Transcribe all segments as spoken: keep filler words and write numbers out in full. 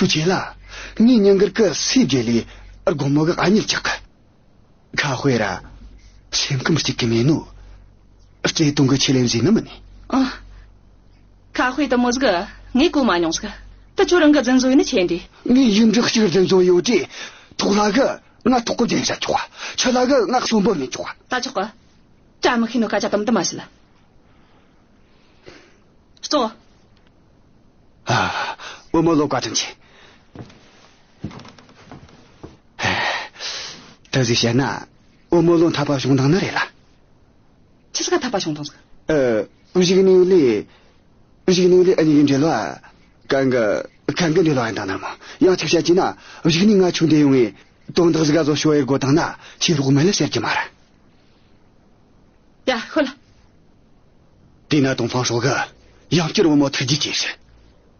ཁྱེད་ལ་ངའི་ཉིན་དཀར་གི་སུས་བརྗེད་ལས་དགོང་མོ་གི་ཨ་མྱེས་ཆག་གི། ཁ་དཔེ་ར་སེམས་ཁམས་གཅིག་གི་མེད་ནོ། བརྩེ་དུང་གི་ཆེད་ལས་བཟོས་ནི་མིན་ནི། ཨ། ཁ་དཔེ་དེ་མོ་ཟིག་ངས་གོ་མ་མྱོང་ཟིག་ད་ཁྱོད་རང་གི་རྫུན་བཟོ་ཡིན་ནི་ཆེ་འདི། ངས་ཡིག་འབྲུ་གཅིག་རྫུན་བཟོ་ཡོད་དེ། ཐོག་ལྷ་གི་ང་ཐོག་གི་རྒྱན་བྱ་ཆོག་པ། ཆུ་ལྷ་གི་ང་གསོན་པོ་མེད་ཆོག་པ། ད་ཆོག་གི། བཀྲ་མི་ཤིས་ནོ་སྐད་ཆ་དམ་དུ་མ་བཤད་ལ། ལྟོས། ཨ། བུ་མོ་ལོ་བཀའ་དྲིན་ཆེ། ད་ཟིག་བཤད་ན། བུ་མོ་ལོ་འཐད་པ་བྱུང་དང་ནི་རེད་ལ། ཆི་ཟིག་ག་འཐད་པ་བྱུང་དང་ཟིག་ཨ། གཞུག་ནས་ལས། གཞུག་ནས་ལས་ཨ་ནི་གི་འབྲེལ་བ། གང་གི། གང་གི་འབྲེལ་བ་ཡིན་དང་ན་མོ། ཡང་ཆི་བཤད་ཀྱི་ན། གཞུག་ནས་ང་ཆུང་དེ་ཡོང་ངས། དོན་དག་ཟིག་ག་བཟོ་ཤོ་ཡེ་དགོ་དང་ན། ཁྱེད་རོགས་མེད་ལ་ཟེར་གྱི་མ་ར། ཡ། ཤོད་ལ། དེས་ན་ཏོང་ཧྥང་ཧྲོ་གི་ཡང་བསྐྱར་བུ་མོ་ཐུགས་རྗེ་ཆེ་ཞུ།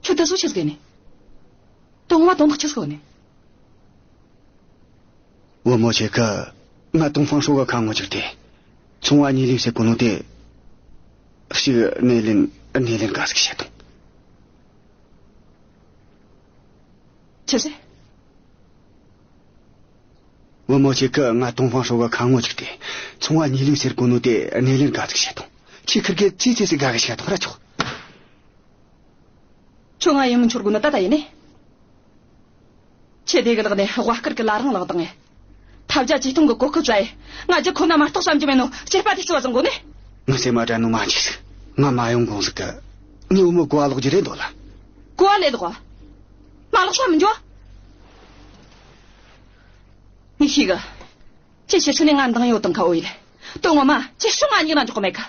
ཁྱོད་ད་སུ་ཆི་ཟིག་ནི། དོན་ངོ་མ་དོན་དག་ཆི་ཟིག་ནི། བུ་མོ་ཁྱེད་ཀི་ང་ཏོང་ཧྥང་ཧྲོ་གི་ཁ་ངོ་ཅིག་དེ། ཚོང་བ་ཉེ་ལེན་ཟེར་གོ་ནོ་དེ། ཞིག་སྣེ་ལེན་སྣེ་ལེན་ག་ཟིག་བྱེད་དང་། ཆི་ཟེར། བུ་མོ་ཁྱེད་ཀི་ང་ཏོང་ཧྥང་ཧྲོ་གི་ཁ་ངོ་ཅིག་དེ། ཚོང་བ་ཉེ་ལེན་ཟེར་གོ་ནོ་དེ་སྣེ་ལེན་ག་ཟིག་བྱེད་དང་། ཁྱེད་ཁིར་གེ་ཙི་ཙི་ཟིག་ག་གི་བྱེད་དང་ར་ཆོག་ཁྱོད་ང་ཡིན་མིན་འཆོར་དགོས་ན་ད་ལྟ་ཡིན་ནི། ཁྱེད་དེ་གི་ལག་ནས་དབའ་དཀར་གི་ལ་རང་ལག་དང་ངས། ཐབས་བརྒྱ་ཇུས་སྟོང་གི་གོ་སྐབས་བཙལ་ཡེ། ང་རྒྱུ་ཁོ་ན་མ་གཏོགས་བསམ་རྒྱུ་མེད་ནོ་སྐྱེས་པ་དེ་སུ་བ་བཟང་གོ་ནི། ངའི་སེམས་མ་དྲན་ནོ་མ་འཇིགས་སུ། ང་མ་ཡོང་གོང་ཟིག་གི། ངའི་བུ་མོ་གོ་བ་ལོག་རྒྱུ་རེད་འདོད་ལ། གོ་བ་ལས་ལོག་བ། མ་ལོག་ས་མི་འཇོག་ངས་ཤེས་གི། ཁྱེད་ཕྱིར་ཕྱིར་ནས་ང་འདང་ཡོད་དང་ཁ་འོ་ཡིན། དོན་ངོ་མ་ཁྱེད་ཤོག་ང་སྙིང་ན་འཇོག་གི་མེད་གི།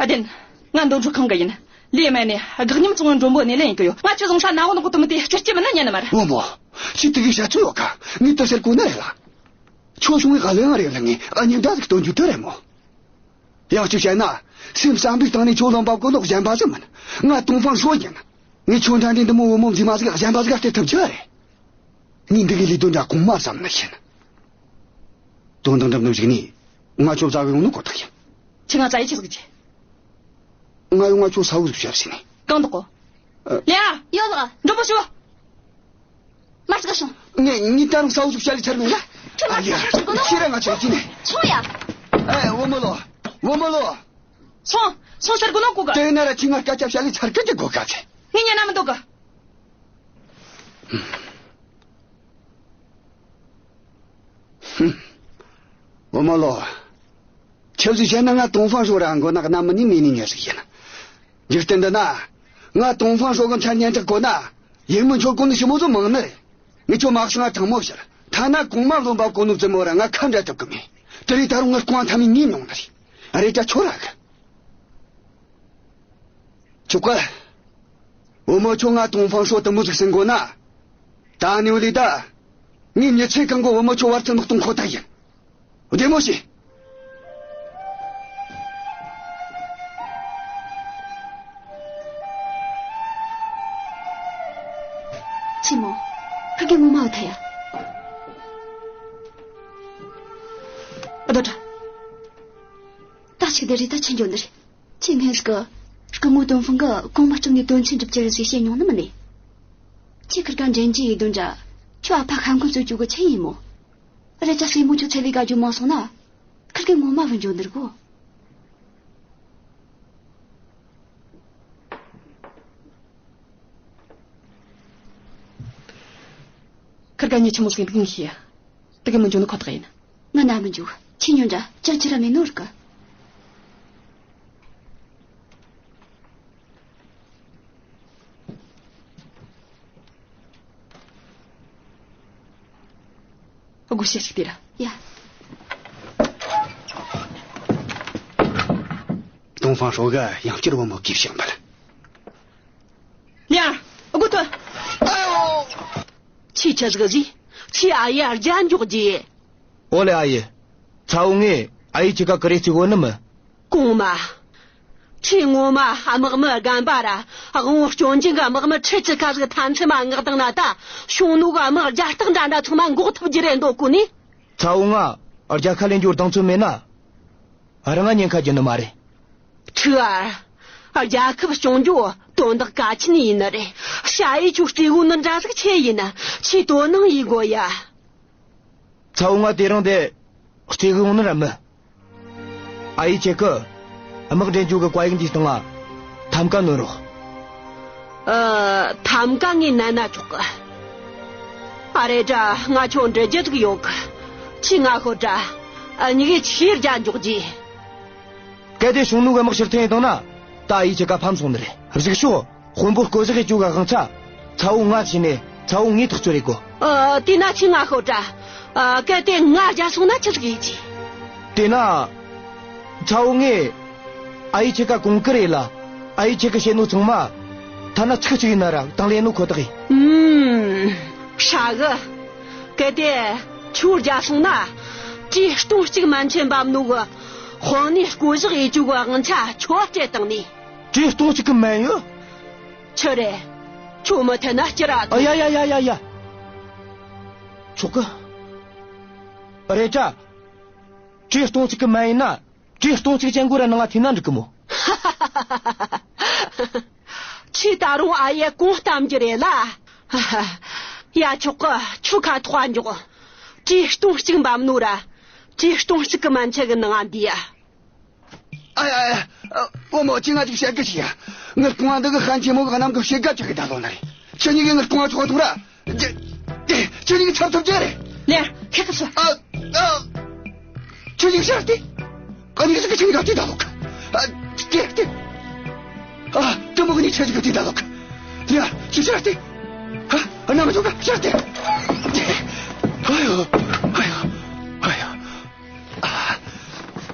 ཨ་བདེན། ང་འདོན་ཆོག་ཁང་གི་ཡིན། ལས་མེད་ནས་དགག་ཉམས་བཙོང་བའི་མགྲོན་པོ་སྣེ་ལེན་ཡིན་གི་ཡོད། ང་ཁྱོད་བཟང་ས་ན་འོ་ནག་གོ་དུ་མི་དེ་སྤྱིར་སྐྱེ་མི་ན་ཉན་ནི་མ་རེད། བུ་མོ། ཁྱེད་དེ་གི་བཤད་ཚུལ་ཡོད་ཀ་ངས་དེ་ཟེར་གོ་ནི་རེད་ལ། ཁྱོད་བྱུང་བའི་ག་ལེ་ང་རེད་ལ་ངས་ཨ་ཉི་འདྲ་ཟིག་སྟོན་རྒྱུ་དེ་རེད་མོ། ཡང་གཅིག་བཤད་ན། སེམས་བསམ་པའི་སྟེང་ནས་ཁྱོད་ལོན་པ་གོ་ནོ་གཞན་པ་ཟིག་མིན། ང་ཏོང་ཧྥང་ཧྲོ་ཡིན། ངས་ཁྱོད་འདྲ་འདྲའི་འདི་མོ་བུ་མོ་མཛེས་མ་ཟིག་གཞན་པ་ཟིག་ག་སྟེར་ཐུབ་རྒྱུ་རེད། ངས་འདི་གི་ལས་དོན་འདྲ་གོང་མ་བསམ་ནི་ཡིན། དོན་དང་འགྲམ་དུ་གཞིགས་ནས་ང་ཁྱོད་བཙལ་གི་ཡོང་ནོ་ཁོ་ཐག་ཡིན། ཁྱེད་ང་བཙལ་ཡེ་ཆི་ཟིག་བྱེད། ང་ཡོང་ང་ཁྱོད་ས་བོ་ཟིག་བྱ་ཟིན་ནས། གང་འདུག་གོ། ཨ། ལེ་ཨ། ཡོད་ལགས། མགྲོན་པོ་ཞུ། མ་ཅིག་སོང་། ངས་ངས་ད་རུང་ས་བོ་ཟིག་བྱ་ལས་ཚར་མེད་ལ། ཁྱོད་ཨ་ལེ། ཁྱེད་རང་ང་ཆོས་ཀྱིན་ནས། སོང་ཡ། ཨེ། བུ་མོ་ལོ། བུ་མོ་ལོ། སོང་། སོང་ཟེར་གོ་ནོ་གོ་གི། དེ་ན་ར་ཁྱེད་ང་སྐད་ཆ་བྱ་ལས་ཚར་གི་ཅི་གོ་ག་ཚེ། ངས་ཉན་ན་མི་འདོད་གི། བུ་མོ་ལོ། ཆི་ཟིག་བཤད་ན་ང་ཏོང་ཧྥང་ཧྲོ་ར་མགོ་ནག་གནའ་མི་ནི་མི་ནི་ཉེ་ཟིག་ཡིན། འཇིག་རྟེན་འདི་ན། ང་ཏོང་ཧྥང་ཧྲོ་གི་མཚན་སྙན་གྲགས་གོ་ན། ཡིན་མིན་འཆོར་གོ་ནི་ཞི་མོ་ཚོ་མང་ནི་རེད། ངས་ཁྱོད་མ་གསང་ང་དྲང་མོ་བཤད། ཐ་ན་གོང་མ་བློན་པ་གོ་ནོ་བཙུན་མོ་ར་ང་ཁ་འབྲལ་ཐུབ་གི་མེད། དེ་རིང་ད་རུང་ངའི་རྐང་ཐ་མའི་ཉིན་མྱོང་ནི་རེད། རེད་ཀྱ་ཁྱོད་ར་གི། ཆོག་གི། བུ་མོ་ཁྱོད་ང་ཏོང་ཧྥང་ཧྲོ་དུ་མོ་ཟིག་སེང་གོ་ན། ད་ནེའུ་ལི་ད། ངས་མྱི་ཚེ་གང་གི་བུ་མོ་ཁྱོད་བར་ཚུལ་མི་གཏོང་ཁོ་ཐག་ཡིན། བདེ་མོ་བྱོས། ཆི་མོ། ཕ་གི་ངོ་མ་བ་ཐ་ཡ། ཨ་དོ་དྲ། ད་ཅིག་འདི་རེད་ད་ཆི་འཇོན་འདི་རེད། ཁྱེད་སྔོན་ཟིག་གི། སྐུ་ངོ་ཏོང་ཧྥང་གི་གོང་མ་བཅོམ་ནས་དོན་ཆེན་སྒྲུབ་རྒྱུ་རེད་ཟེར་བཤད་མྱོང་ནི་མིན་ནི། ཁྱེད་ཁིར་ག་འདྲེན་རྒྱུ་ཡི་དོན་འདྲ། ཁྱོད་ཨ་ཕ་ཁ་འཁོན་རྩོད་རྒྱུ་གི་ཆི་ཡིན་མོ། རེད་ད་སྲས་མོ་ཁྱོད་ཚེ་ལས་དགའ་རྒྱུ་མ་སོང་ན། ཁིར་གི་ངོ་མ་བུ་འཇོན་འདིར་གོ། ཁིར་ག་ཉི་ཆི་མོ་ཟིག་འདུག་ཤེས། དེ་གི་མི་འཇོན་ནི་ཁོ་ཐག་ཡིན། ང་ན་མི་འཇུག་ཁྱི་ཉོན་འདྲ་ཅང་ཅི་ར་མེད་ནོ་རིག་གི། སྒོ་ཕྱེ་ཞིག་དེ་ར། ཡ། ཏོང་ཧྥང་ཧྲོ་གི་ཡང་བསྐྱར་བུ་མོ་གིས་བཤད་པ་ལ། ཡ། སྒོ་ཐོ། ཨ་ཡོ། ཁྱི་ཆ་ཟིག་ཟིག་ཁྱི་ཨ་ཡེ་རྒྱ་འཇོག་རྒྱུ། ཨོ་ལེ་ཨ་ཡེ། ཚ་བོ་ངས་ཨ་ཡེ་ཁྱི་ག་ཀི་རེ་རྩི་གོ་ནི་མི། གོང་མ། ཁྱི་ངོ་མ་དམག་མི་རྒན་པ་ར་དབང་བོ་སྐྱོན་ཅན་གི་དམག་མི་ཁྲི་ཆི་ཁ་ཟིག་ཐམས་ཅད་མ་མངགས་བཏང་ན་ད་ཤོང་ནུ་གི་དམག་རྒྱ་སྟག་འདྲ་འདྲ་ཚང་མ་འགོག་ཐུབ་རྒྱུ་རེད་འདོད་གོ་ནི། ཚ་བོ་ང་རྒྱལ་ཁ་ལེན་རྒྱུར་གདེང་ཚོད་མེད་ན། རང་ང་ཉེན་ཁ་རྒྱུ་ནི་མ་རེད། ཁྲི་ཨར། རྒྱལ་ཁབ་སྐྱོང་རྒྱུ་དོན་དག་གལ་ཆེན་ཡིན་ནི་རེད། ཞ་ཡིས་ཁྱོད་རྩེ་གོ་ནི་འདྲ་ཟིག་ཆི་ཡིན། ཆི་དོ་སྣང་ཡེད་དགོས་ཡ། ཚ་བོ་ང་དེ་རིང་དེ་རྩེ་གི་ཡོང་ནི་ར་མིན། ཨ་ཡེ་ཁྱེད་ཀི་དམག་འདྲེན་རྒྱུ་གི་བཀའ་ཡིག་འདིའི་སྟེང་ང་ཐམ་ཀ་ནོན་རོགས། ཨ། ཐམ་ཀ་ངས་ནན་ན་ཆོག་གི། ཨ་རེ་དྲ་ང་ཁྱོད་འདྲི་རྒྱུ་ཟིག་ཡོད་གི། ཁྱོས་ང་ཤོད་དྲ། ཨ་མྱི་གིས་ཆི་རྒྱ་འཇོག་རྒྱུས། གལ་ཏེ་ཞུང་ནུ་གི་དམག་ཕྱིར་འཐེན་ཡེ་བཏང་ན། ད་ཨ་ཡེ་ཁྱེད་ཀ་ཕམ་སོང་ནི་རེད། གཟིགས་ཤོག། དཔོན་པོ་བསྐོ་གཞག་ཡེ་རྒྱུ་གི་དབང་ཆ་ཚ་བོ་ང་བྱིན་ནས་ཚ་བོ་ངས་ཐག་གཅོད་རེ་དགོས། ཨ། དེས་ན་ཁྱོས་ང་ཤོད་དྲ། ཨ། གལ་ཏེ་ང་རྒྱལ་སོང་ན་ཆི་ཟིག་ཡེད་རྒྱུས། དེས་ན་ཚ་བོ་ངས་ཨ་ཡེ་ཁྱེད་ཀ་གོང་བཀུར་ཡེད་ལ། ཨ་ཡེ་ཁྱེད་ཀིས་བཤད་ནོ་ཚང་མ་ཐ་ན་ཚིག་གཅིག་ཡིན་ན་ར་དང་ལེན་ནོ་ཁོ་ཐག་ཡིན། ཨུམ། ཧྲ་གི། གལ་ཏེ་ཁྱོད་རྒྱལ་སོང་ན། བྲེ་སྟོང་གཅིག་མན་ཆད་འབབ་ནོ་གི་དཔོན་གནས་བསྐོ་གཞག་ཡེ་རྒྱུ་གི་དབང་ཆ་ཁྱོད་སྤྲད་བཏང་ནི། བྲེ་སྟོང་གཅིག་གི་མན་ཡོད། ཆི་རེད། ཁྱོད་མི་འཐད་ན་སྐྱུར་ར། ཨ་ཡ་ཡ་ཡ་ཡ་ཡ། ཆོག་གི། རེད་དྲ། བྲེ་སྟོང་གཅིག་གི་མན་ཡིན་ན། བྲེ་སྟོང་གཅིག་ཅན་པོ་ར་ནང་ང་ཐེན་ན་འགྲིག་གི་མོ། ཁྱོས་ད་རུང་ཨ་ཡེ་གོང་གཏམ་རྒྱུ་རེད་ལ། ཡ་ཆོག་གི། ཁྱོད་ཁ་ཐོག་འཇོག། བྲེ་སྟོང་གཅིག་འབབ་ནོ་ར་བྲེ་སྟོང་གཅིག་གི་མན་ཆད་གི་ནང་ང་འདུས་ཡ། ཨ་ཡ་ཡ། ཨ། བུ་མོ་ཁྱོས་ང་ཅིག་བཤད་གི་ཤིག་ཡ། ངའི་རྐང་བ་འདི་གིས་ཧན་ཆེན་མོ་གི་གནམ་གི་ཕྱེད་ཀ་ཅིག་གི་ད་ལོ་ནི་རེད། ཁྱེད་གཉིས་ཀྱིས་ངའི་རྐང་བ་ཆོག་ཐོངས་ར། ཁྱེད་གཉིས་ཀྱིས་ཆབ་ཐུབ་རྒྱུ་རེད། ལེ། ཁྱེད་ཀ་སུ། ཨ། ཨ། ཁྱེད་གཉིས་ཀྱིས་ཤི་ར་སྟེ། ཨ་ནི་ཟིག་གི་ཁྱེད་གཉིས་ཀ་དེ་ད་ལོག། ཨ། དེ་དེ། ཨ། དེ་མོ་གི་ནི་ཁྱེད་གཉིས་ཀ་དེ་ད་ལོག། ལེ། ཁྱེད་ཤི་ར་སྟེ། ཨ། ཨ། ནང་ང་ཆོག་ག་ཤི་ར་སྟེ། ཨ་ཡོ། ཨ་ཡོ། ཨ་ཡོ། ཨ།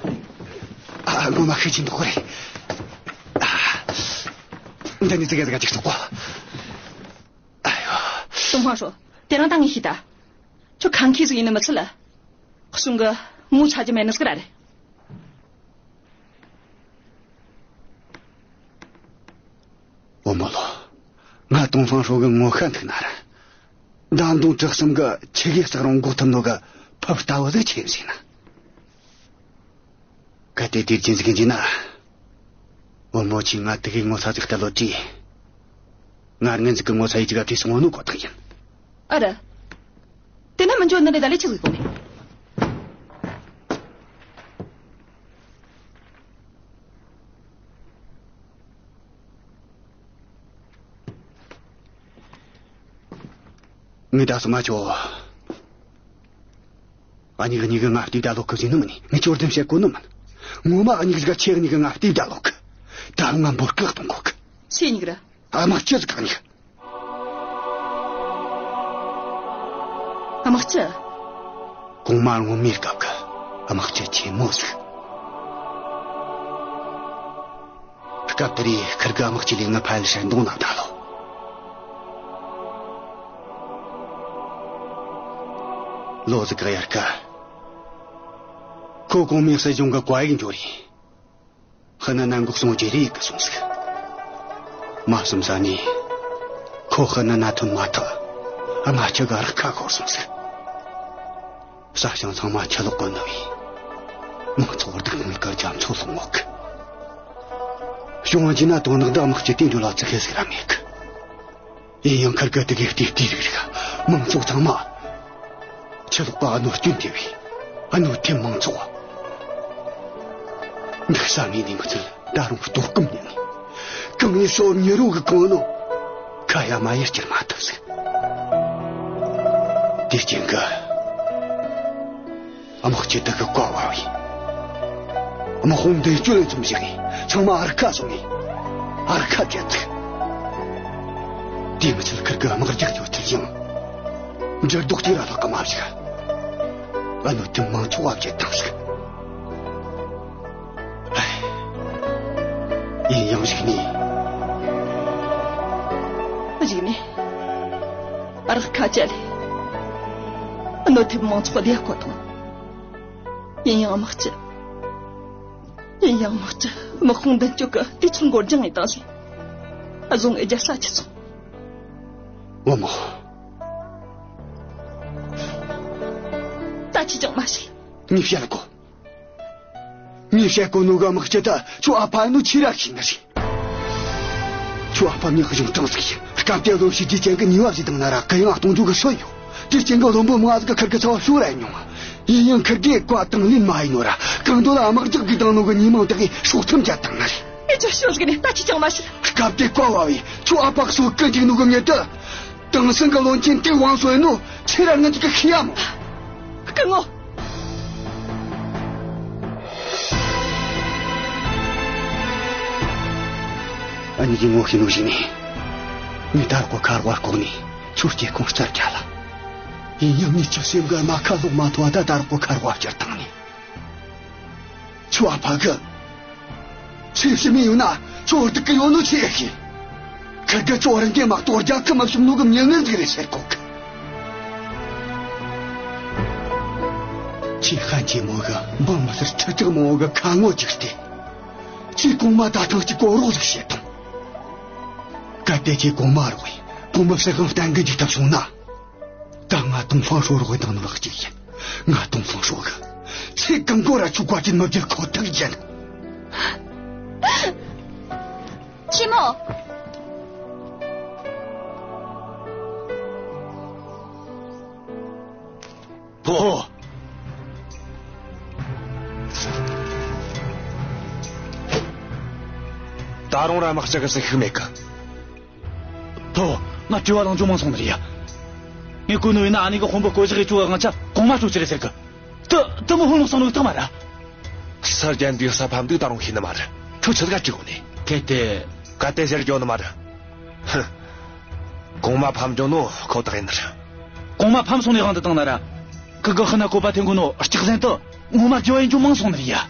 ཨ། ངོ་མ་ཤི་ཆི་འདུག་གོ་རེད། ཨ། འདི་ནི་ཙི་གེ་ཙི་གེ་ཅིག་ཆོག་གོ། ཨ་ཡོ། ཏོང་ཧྥང་ཧྲོ། དེ་རིང་ད་ངས་ཤེས་ཐལ། ཁྱོད་ཁམས་ཁྱི་ཟིག་ཡིན་ནི་མི་ཚད་ལ། གསུང་གི་ངོ་ཚ་རྒྱུ་མེད་ནི་ཟིག་ར་རེད། བུ་མོ་ལོ། ང་ཏོང་ཧྥང་ཧྲོ་གི་ངོ་ཤ་འཐུག་ན་ར། མདའ་མདུང་གྲི་གསུམ་གིས་ཆི་གེ་བསྲེགས་རུང་འགོག་ཐུབ་ནོ་གི་ཕུབ་ལྟ་བུ་ཟིག་ཆི་ཟིག་ཡིན་ན། གལ་ཏེ་དེ་རྒྱུན་ཟིག་ཡིན་ན། བུ་མོ་ཁྱོས་ང་དེ་གི་ངོ་ཚ་ཟིག་གཏད་ལོ་དྲིས། ང་སྔོན་ཟིག་གི་ངོ་ཚ་ཡེ་ཅིག་ག་བྲིས་སོང་ནོ་ཁོ་ཐག་ཡིན། ཨ་ར། དེ་ན་མི་འཇོན་ནི་རེད། ད་ལས་ཆི་ཟིག་གོ་ནི། ངས་ད་སོ་མ་ཆོ། ཨ་ནི་གཉིས་ཀྱིས་ང་བལྟས་བསྡད་ལོག་གི་ཟེར་ནི་མིན། ངས་ཁྱོར་དེ་བཤད་གོ་ནི་མིན། ངོ་མ་ཨ་ནི་གཉིས་ཀ་ཁྱེད་གཉིས་ཀྱིས་ང་བལྟས་བསྡད་ལོག་གི། ད་རུང་ང་འབོད་སྐུལ་གཏོང་གོ་གི། ཁྱེད་གཉིས་ཀ་ར། དམག་སྤྱི་ཟིག་ག་གཉིས་ཀ། དམག་སྤྱི། གོང་མ་སྔོན་མའི་སྐབས་ཀྱི་དམག་སྤྱི་ཆེན་མོ་ཟིག། སྐབས་དེར་ཁིར་གིས་དམག་སྤྱི་ལས་ང་ཕར་ཡུལ་ཧྲན་ཏུང་ནང་བསྡད་ལོ། ལོ་ཟིག་གི་དབྱར་ཁ། ཁོ་གོང་མའི་སྲིད་གཞུང་གི་བཀའ་ཡིག་འབྱོར་རེ། ཧི་ནན་ན་འགོག་སྲུང་བརྗེ་རེས་ཡེ་གི་སོང་ཟིག། མ་བསམ་ས་ནས་ཁོ་ཧི་ནན་ན་ཐོན་མ་ཐག་རྨ་ཆུ་གི་རགས་ཁ་ཤོར་སོང་ཟིག། ས་ཞིང་ཚང་མ་ཆུ་ལོག་གིས་ནུབ་བས། མང་ཚོགས་སྡུག་བསྔལ་གི་རྒྱ་མཚོ་ལྷུང་ཡོད་གི། བྱུང་བ་བྱས་ན་དོན་དག་འདི་དམག་སྤྱི་དེ་འགྲོ་ལ་ཙི་གེ་ཟིག་ར་མེད་གི། ཡིན་ཡང་ཁིར་གིས་དེ་གི་ལྟས་ལྟས་རིག་རིག་མང་ཚོགས་ཚང་མ་ཆུ་ལོག་གིས་གནོད་སྐྱོན་ཐེབས་བས་གནོད་ཐེབས་མང་ཚོགས་འདུག་ས་མེད་ནས་མི་ཚད་ད་རུང་ལྟོགས་སྐོམ་མྱངས་ནས་གང་ཡིན་སོ་མྱི་རོ་གིས་གང་ནོ་ཁ་ཡ་མ་ཡ་བསྐྱུར་མ་ཐུབ་ཟིག། དེ་རྐྱེན་གིས། དམག་སྤྱི་དེ་གི་བཀའ་བབས་བས། དམག་དཔུང་མདུན་སྐྱོད་ལ་འཛོམས་བཞག་གི་ཚང་མ་རགས་ཁ་སོང་ངས་རགས་ཁ་བཅད་ཚུགས། དེ་མི་ཚད་ཁིར་གིས་དམག་རྒྱགས་ཡོད་ཚད་ཡང་། འབྲུ་རྡོག་གཅིག་ར་ལྷག་གི་མ་བཞག། གནོད་ཐེབས་མང་ཚོགས་བ་བཅད་བཏང་ཟིག། ཨེ། ཡིན་ཡང་གཞུག་ནས། གཞུག་ནས། རགས་ཁ་བཅད་ལས། གནོད་ཐེབས་མང་ཚོགས་བདེ་འཁོད་བཏང་། ཡིན་ཡང་དམག་སྤྱི། ཡིན་ཡང་དམག་སྤྱི་དམག་དཔུང་མདུན་སྐྱོད་གི་དུས་ཚོད་འགོར་འགྱངས་ཡེ་བཏང་ཟིག། བཟུང་ངས་རྒྱལ་ས་ཁྲིད་སོང་། བུ་མོ། ད་ཅིས་ཀྱང་མ་བྱེད། ངས་བཤད་གོ། ངས་བཤད་གོ་ནོ་གི་དམག་སྤྱི་ད་ཁྱོའི་ཨ་ཕ་ནོ་ཆི་ར་ཤེས་ནི་རེད། ཁྱོད་ཨ་ཕ་མྱི་གཞུང་དྲང་ཟིག་ཡིན། སྐབས་དེ་བློན་ཞི་རྒྱས་ཅན་གྱི་ཉེས་པ་ཟིག་བཏང་ན་ར་གུ་ཡངས་གཏོང་རྒྱུ་གི་སྲོལ་ཡོད། དེ་རྐྱེན་གྱིས་བློན་པོ་མང་ཟིག་གིས་ཁུར་གི་ཚབ་བ་ཤོར་ར་མྱོང་། ཡིན་ཡང་ཁུར་གིས་བཀའ་དང་ལེན་མ་ཡེད་ནོ་ར་གང་འདོད་ལ་དམག་རྒྱག་དགོས་བཏང་ནོ་གི་ཉེས་མིང་དག་གིས་སྲོག་ཁྲིམས་བཅད་བཏང་ནི་རེད། ཨེ་ཅོ། ཤོད་ཟིག་ནས་ད་ཅི་ཅང་མ་ཤེས། སྐབས་དེ་བཀའ་ཕབ་བས་ཁྱོད་ཨ་ཕ་གསོད་གི་འཇུག་ནོ་གི་མྱི་དེ། དེང་སང་གི་བློན་ཆེན་དེ་བང་སོ་ཡིན་ནོ་ཁྱེད་ར་ངེད་ཅག་གིས་ཤེས་ཡ་མོ། སྐུ་ངོ། ཨ་ནི་གིས་ངོ་ཤེས་ནོ་ཞིག་ནས། ངས་ད་རག་གོ་ཁ་རོག་བརྐོས་ནས་ཁྱོད་སྐྱེ་ཁུངས་རྩད་བཅད་ལ། ཡིན་ཡང་ངས་ཁྱོད་སེམས་གི་རྨ་ཁ་ལོག་མ་ཐུབ་བ་ད་ད་རག་གོ་ཁ་རོག་བསྐྱུར་བཏང་ནས། ཁྱོད་ཨ་ཕ་གིས། ཁྱོད་ཤི་མི་ཡོང་ན་ཁྱོད་སྡུག་གི་ཡོད་ནོ་ཆི་ཡེ་ཤེས། ཁུར་གིས་ཁྱོད་རང་གི་དམག་ཏོ་རྒྱལ་ཁབ་མ་བྱུང་ནོ་གི་མྱི་ངན་ཟིག་རེད་ཟེར་གོ་གི། ཁྱོས་ཧན་ཆེན་མོ་གི་འབངས་མི་སེར་ཁྲི་ཕྲག་མང་བོ་གི་ཁ་ངོ་ཅིག་སྟེར། ཁྱོས་གོང་མ་ད་ཐེངས་གཅིག་གོ་རོགས་ཟིག་བྱེད་དང་། གལ་ཏེ་ཁྱོས་གོང་མ་རོགས་ཡེ་གོང་མའི་སྲིད་དབང་བརྟན་གི་འཇུག་ཐབས་བྱུང་ན། ད་ང་ཏོང་ཧྥང་ཧྲོ་རོགས་ཡེ་བཏང་ནོ་ལ་གཅིག་ཡིན། ང་ཏོང་ཧྥང་ཧྲོ་གིས་ཚེ་གང་བོ་ར་ཁྱོད་བཀའ་དྲིན་མི་འགྱུར་ཁོ་ཐག་ཡིན། ཆི་མོ། ཕོ། ད་རུང་ར་དམག་ལྕགས་གི་ཟིག་ཤུགས་མེད་གི། ཕོ། ང་བྲེལ་བ་ལངས་རྒྱུ་མང་སོང་ནི་རེད་ཡ། ངས་གོ་ནོ་ཡིན་ན་ཨ་ནེ་གིས་དཔོན་པོ་བསྐོ་གཞག་ཡེ་བཅུག་གི་དབང་ཆ་གོང་མ་སྤྲོད་རྒྱུ་རེད་ཟེར་གི། དེ་དེ་མོ་ཧོན་ལོག་སོང་ནོ་གི་རྟགས་མ་ར། ས་རྒྱ་འདུག་ས་ཕམ་འདུག་ད་རུང་ཤེས་ནི་མ་རེད། ཁྱོད་ཆི་ཟིག་ག་དྲིས་གོ་ནི། གལ་ཏེ། གལ་ཏེ་ཟེར་རྒྱུ་ནི་མ་རེད། ཧུ། གོང་མ་ཕམ་འགྲོ་ནོ་ཁོ་ཐག་ཡིན་ནི་རེད། གོང་མ་ཕམ་སོང་ནོའི་དབང་དུ་བཏང་ན་ར། ཁུར་གིས་ཧི་ན་བཀོད་པ་འཐེན་གོ་ནོ་སྐྱག་ཟན་དེ་ངོ་མ་རྒྱུ་བ་ཡིན་རྒྱུ་མང་སོང་ནི་རེད་ཡ།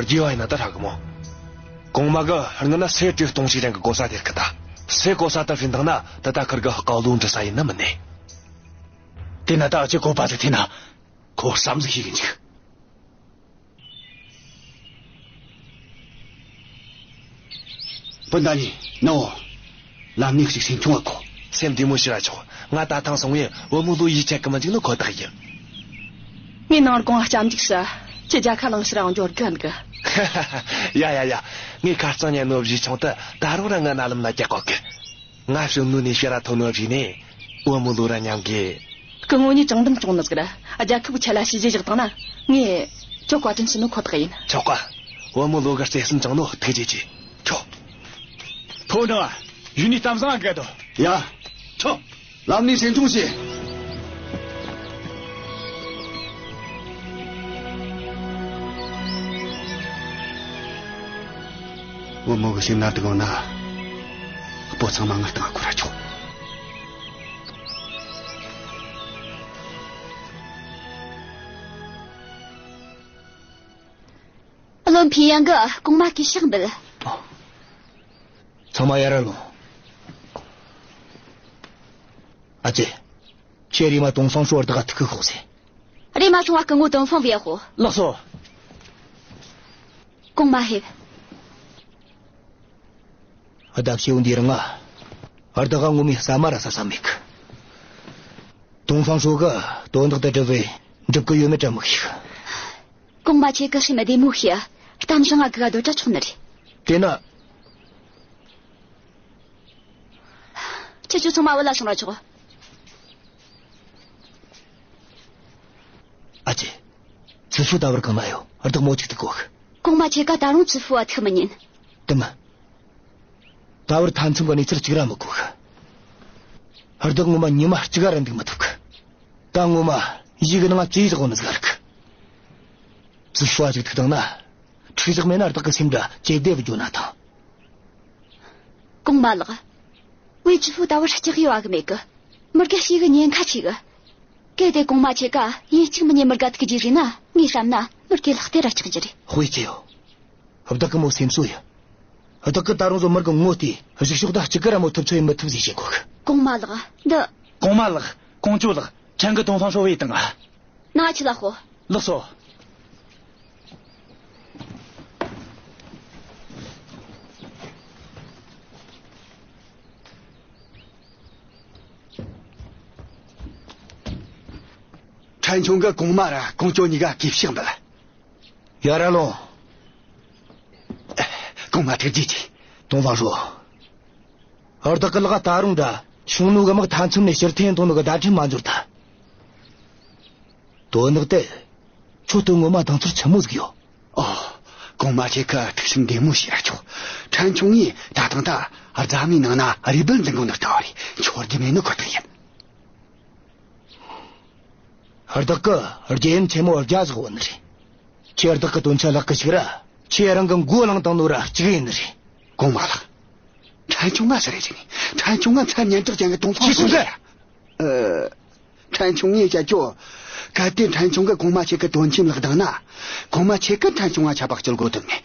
རྒྱུ་བ་ཡིན་ན་ད་ཧྲ་གི་མོ། གོང་མ་གིས་སྔོན་ན་སེ་བྲེ་སྟོང་ཞིག་རིང་གི་གོ་ས་དེར་ཁུར་ད། སེ་གོ་ས་དེ་བྱིན་བཏང་ན་ད་ད་ཁུར་གི་དཀའ་ལས་འདྲི་ས་ཡིན་ནི་མིན་ནི། དེ་ན་ད་ཨ་ཅེ་བཀོད་པ་ཟིག་འཐེན་ན། ཁོ་བསམ་ཟིག་ཤེས་གི་འཇུག། སྤུན་ཟླ་གཉིས་ནོ། ལམ་ནས་ཅིག་སེམས་ཆུང་བ་གོ། སེམས་བདེ་མོ་བྱས་ར་ཆོག། ང་ད་ཐེངས་སོང་ངས་བུ་མོ་ལོ་ཡིད་ཆད་གི་མི་འཇུག་ནི་ཁོ་ཐག་ཡིན། ངས་ནང་སྒོ་ང་སྐྱབས་འཇུག་ཞུ། ཁྱེད་རྒྱལ་ཁ་བླངས་ཕྱིར་ར་འབྱོར་དགོས་གི། ཡ་ཡ་ཡ། ངས་ཁ་རྩང་ཉན་ནོ་བཞེས་ཆུང་དེ་ད་རུང་ར་ང་རྣ་ལམ་ན་རྒྱག་གོ་གི། ང་བྱོན་ནོ་ནས་ཕྱིར་ར་ཐོན་ནོ་བཞིན་ནས་བུ་མོ་ལོ་ར་མཉམ་གི། སྐུ་ངོ་གཉིས་དྲང་བདེན་སྐྱོང་ནི་ཟིག་ར་རྒྱལ་ཁབ་ཆེད་ལ་བྱས་རྗེས་བཞག་བཏང་ན། ངས་ཁྱོད་བཀའ་དྲིན་ཞུ་ནོ་ཁོ་ཐག་ཡིན། ཆོག་ག། བུ་མོ་ལོ་གི་བརྩེ་སེམས་བཅངས་ནོ་ཐུགས་རྗེ་ཆེ། ཆོག། ཕོ་བྲང་། ཡུལ་ནས་གཏམ་བཟང་ང་དགའ་དོ། ཡ། ཆོག། ལམ་ནས་སེམས་ཆུང་བྱོས། བུ་མོ་གི་སེམས་ན་སྡུག་ཡོད་ན། སྤོ་ཚང་མ་ངའི་སྟེང་ང་བཀོལ་ར་ཆོག། བློན་ཕིན་ཡང་གིས་གོང་མར་གུས་ཕྱག་འབུལ། ཚང་མ་ཡར་ར་ལོངས། ཨ་ཅེ། ཁྱེད་རེམ་མ་ཏོང་ཧྥང་ཧྲོ་བདག་ག་ཐུག་གི་ཤོག་ཟེར། རེམ་མ་སོང་བ་སྐུ་ངོ་ཏོང་ཧྥང་བོས་ཤོག། ལགས་སོ། གོང་མ་ཕེབས། ཨ། ད་ཁྱེའུ་འདི་རིང་ང་བདག་ག་ངོ་མ་ཟ་མ་ར་ཟ་ས་མེད་གི། ཏོང་ཧྥང་ཧྲོ་གིས་དོན་དག་དེ་སྒྲུབ་བས་འགྲུབ་གི་ཡོད་མེད་ར་མི་ཤེས་གི། གོང་མ་ཁྱེད་ཀྱི་སེམས་བདེ་མོ་བྱོས། གཏམ་བཟང་ང་གི་ག་སྡོད་ར་ཆོག་ནི་རེད། དེ་ན། ཁྱེད་ཚོ་ཚང་མ་བུད་ལ་སོང་ར་ཆོག། ཨ་ཅེ། ཙི་ཧྥུ་ད་བར་གང་ན་ཡོད། བདག་མོ་ཅིག་ཐུག་གོ་གི། གོང་མ་ཁྱེད་ཀ་ད་རུང་ཙི་ཧྥུ་བ་ཐུག་མི་ཉན། དེ་མིན། ད་བར་མཐའ་མཚམས་གི་གནས་ཚུལ་གཅིག་ར་མི་གོ་གི། བདག་ངོ་མ་ཉི་མ་གཅིག་ར་འདུག་མི་ཐུབ་གི། ད་ངོ་མ་ཡིད་གི་ནང་ང་ཙི་ཡི་ཟིག་ཡོད་ནི་ཟིག་རེད་གི། ཙི་ཧྥུ་བ་ཅིག་ཐུག་བཏང་ན། འཕྲུག་ཟིག་མེད་ན་བདག་གི་སེམས་འདྲ་ཇེ་བདེ་བུད་འགྱོ་ན་ཐང་། གོང་མ་ལགས། ཝེ་ཙི་ཧྥུ་ད་བར་སྐྲག་ཡོད་གི་མེད་གི། མི་དགེ་ཞེ་གི་ཉེན་ཁ་ཆེ་གི། གལ་ཏེ་གོང་མ་ཁྱེད་ཀ་ཡིན་གཅིག་མིན་གཉིས་མི་དགེ་ཐུག་རྒྱུ་རེད་ན། ངས་བསམ་ན་མི་དགེ་ལག་སྟེར་ར་སྐྲག་རྒྱུ་རེད། ཧུའེ་ཅེ་ཡོ། བདག་གི་མོ་སེམས་གསོ་ཡིན། བདག་གིས་ད་རུང་བཟོ་མི་དགེ་ངོ་དེ་གཞུག་ཕྱོགས་ད་གཅིག་གི་ར་མོ་ཐུབ་ཚོད་ཡེ་མི་ཐུབ་ཟིག་བྱེད་དགོས་གི། གོང་མ་ལགས། འདི། གོང་མ་ལགས། ཀོང་ཇོ་ལགས། ཕྲན་གིས་ཏོང་ཧྥང་ཧྲོ་བོས་བཏང་ང་། ནང་ང་ཕྱི་ལ་ཤོག། ལགས་སོ། ཕྲན་ཆུང་གིས་གོང་མ་ར་ཀོང་ཇོ་གཉིས་ཀ་གུས་ཕྱག་འབུལ། ཡར་ར་ལོངས། གོང་མ་ཐུགས་རྗེ་ཆེ། ཏོང་ཧྥང་ཧྲོ། བདག་གི་ལག་ད་རུང་འདྲ་ཞུང་ནུ་གི་དམག་མཐའ་མཚམས་ནས་ཕྱིར་འཐེན་གཏོང་ནོ་གི་བརྡ་འཕྲིན་མ་འབྱོར་ཐལ། དོན་དག་དེ་ཁྱོད་དོན་ངོ་མ་དང་ཚོར་ཆི་མོ་ཟིག་ཡོད། ཨོ། གོང་མ་ཁྱེད་ཀྱི་ཐུགས་སེམས་བདེ་མོ་བྱོས་ར་ཆོག། ཕྲན་ཆུང་ངས་ད་ཐེངས་ད་རྫ་མའི་ནང་ན་རུས་སྦལ་འཛིན་གོ་ནོ་ལྟ་བུ་རེད། འཆོར་རྒྱུ་མེད་ནོ་ཁོ་ཐག་ཡིན། བདག་གི་རྒྱལ་ཡུམ་ཆེན་མོ་རྒྱ་ཟིག་བོ་ནི་རེད། ཁྱེད་བདག་གི་དོན་ཆེན་ལག་གི་ཞིག་ར། ཁྱེད་རང་གི་མགོ་བླངས་བཏང་ནོ་ར་གཅིག་ཡིན་ནི་རེད། གོང་མ་ལགས། ཕྲན་ཆུང་ང་སུ་རེད་ཟེར་ནས། ཕྲན་ཆུང་ང་མཚན་སྙན་གྲགས་ཅན་གྱི་ཏོང་ཧྥང་ཧྲོ་ཟེར། ཨ། ཕྲན་ཆུང་ངས་བཤད་རྒྱུ། གལ་ཏེ་ཕྲན་ཆུང་གིས་གོང་མ་ཁྱེད་ཀྱི་དོན་ཆེན་ལག་བཏང་ན། གོང་མ་ཁྱེད་ཀྱིས་ཕྲན་ཆུང་ང་ཆད་པ་གཅོད་དགོས་དོན་མེད།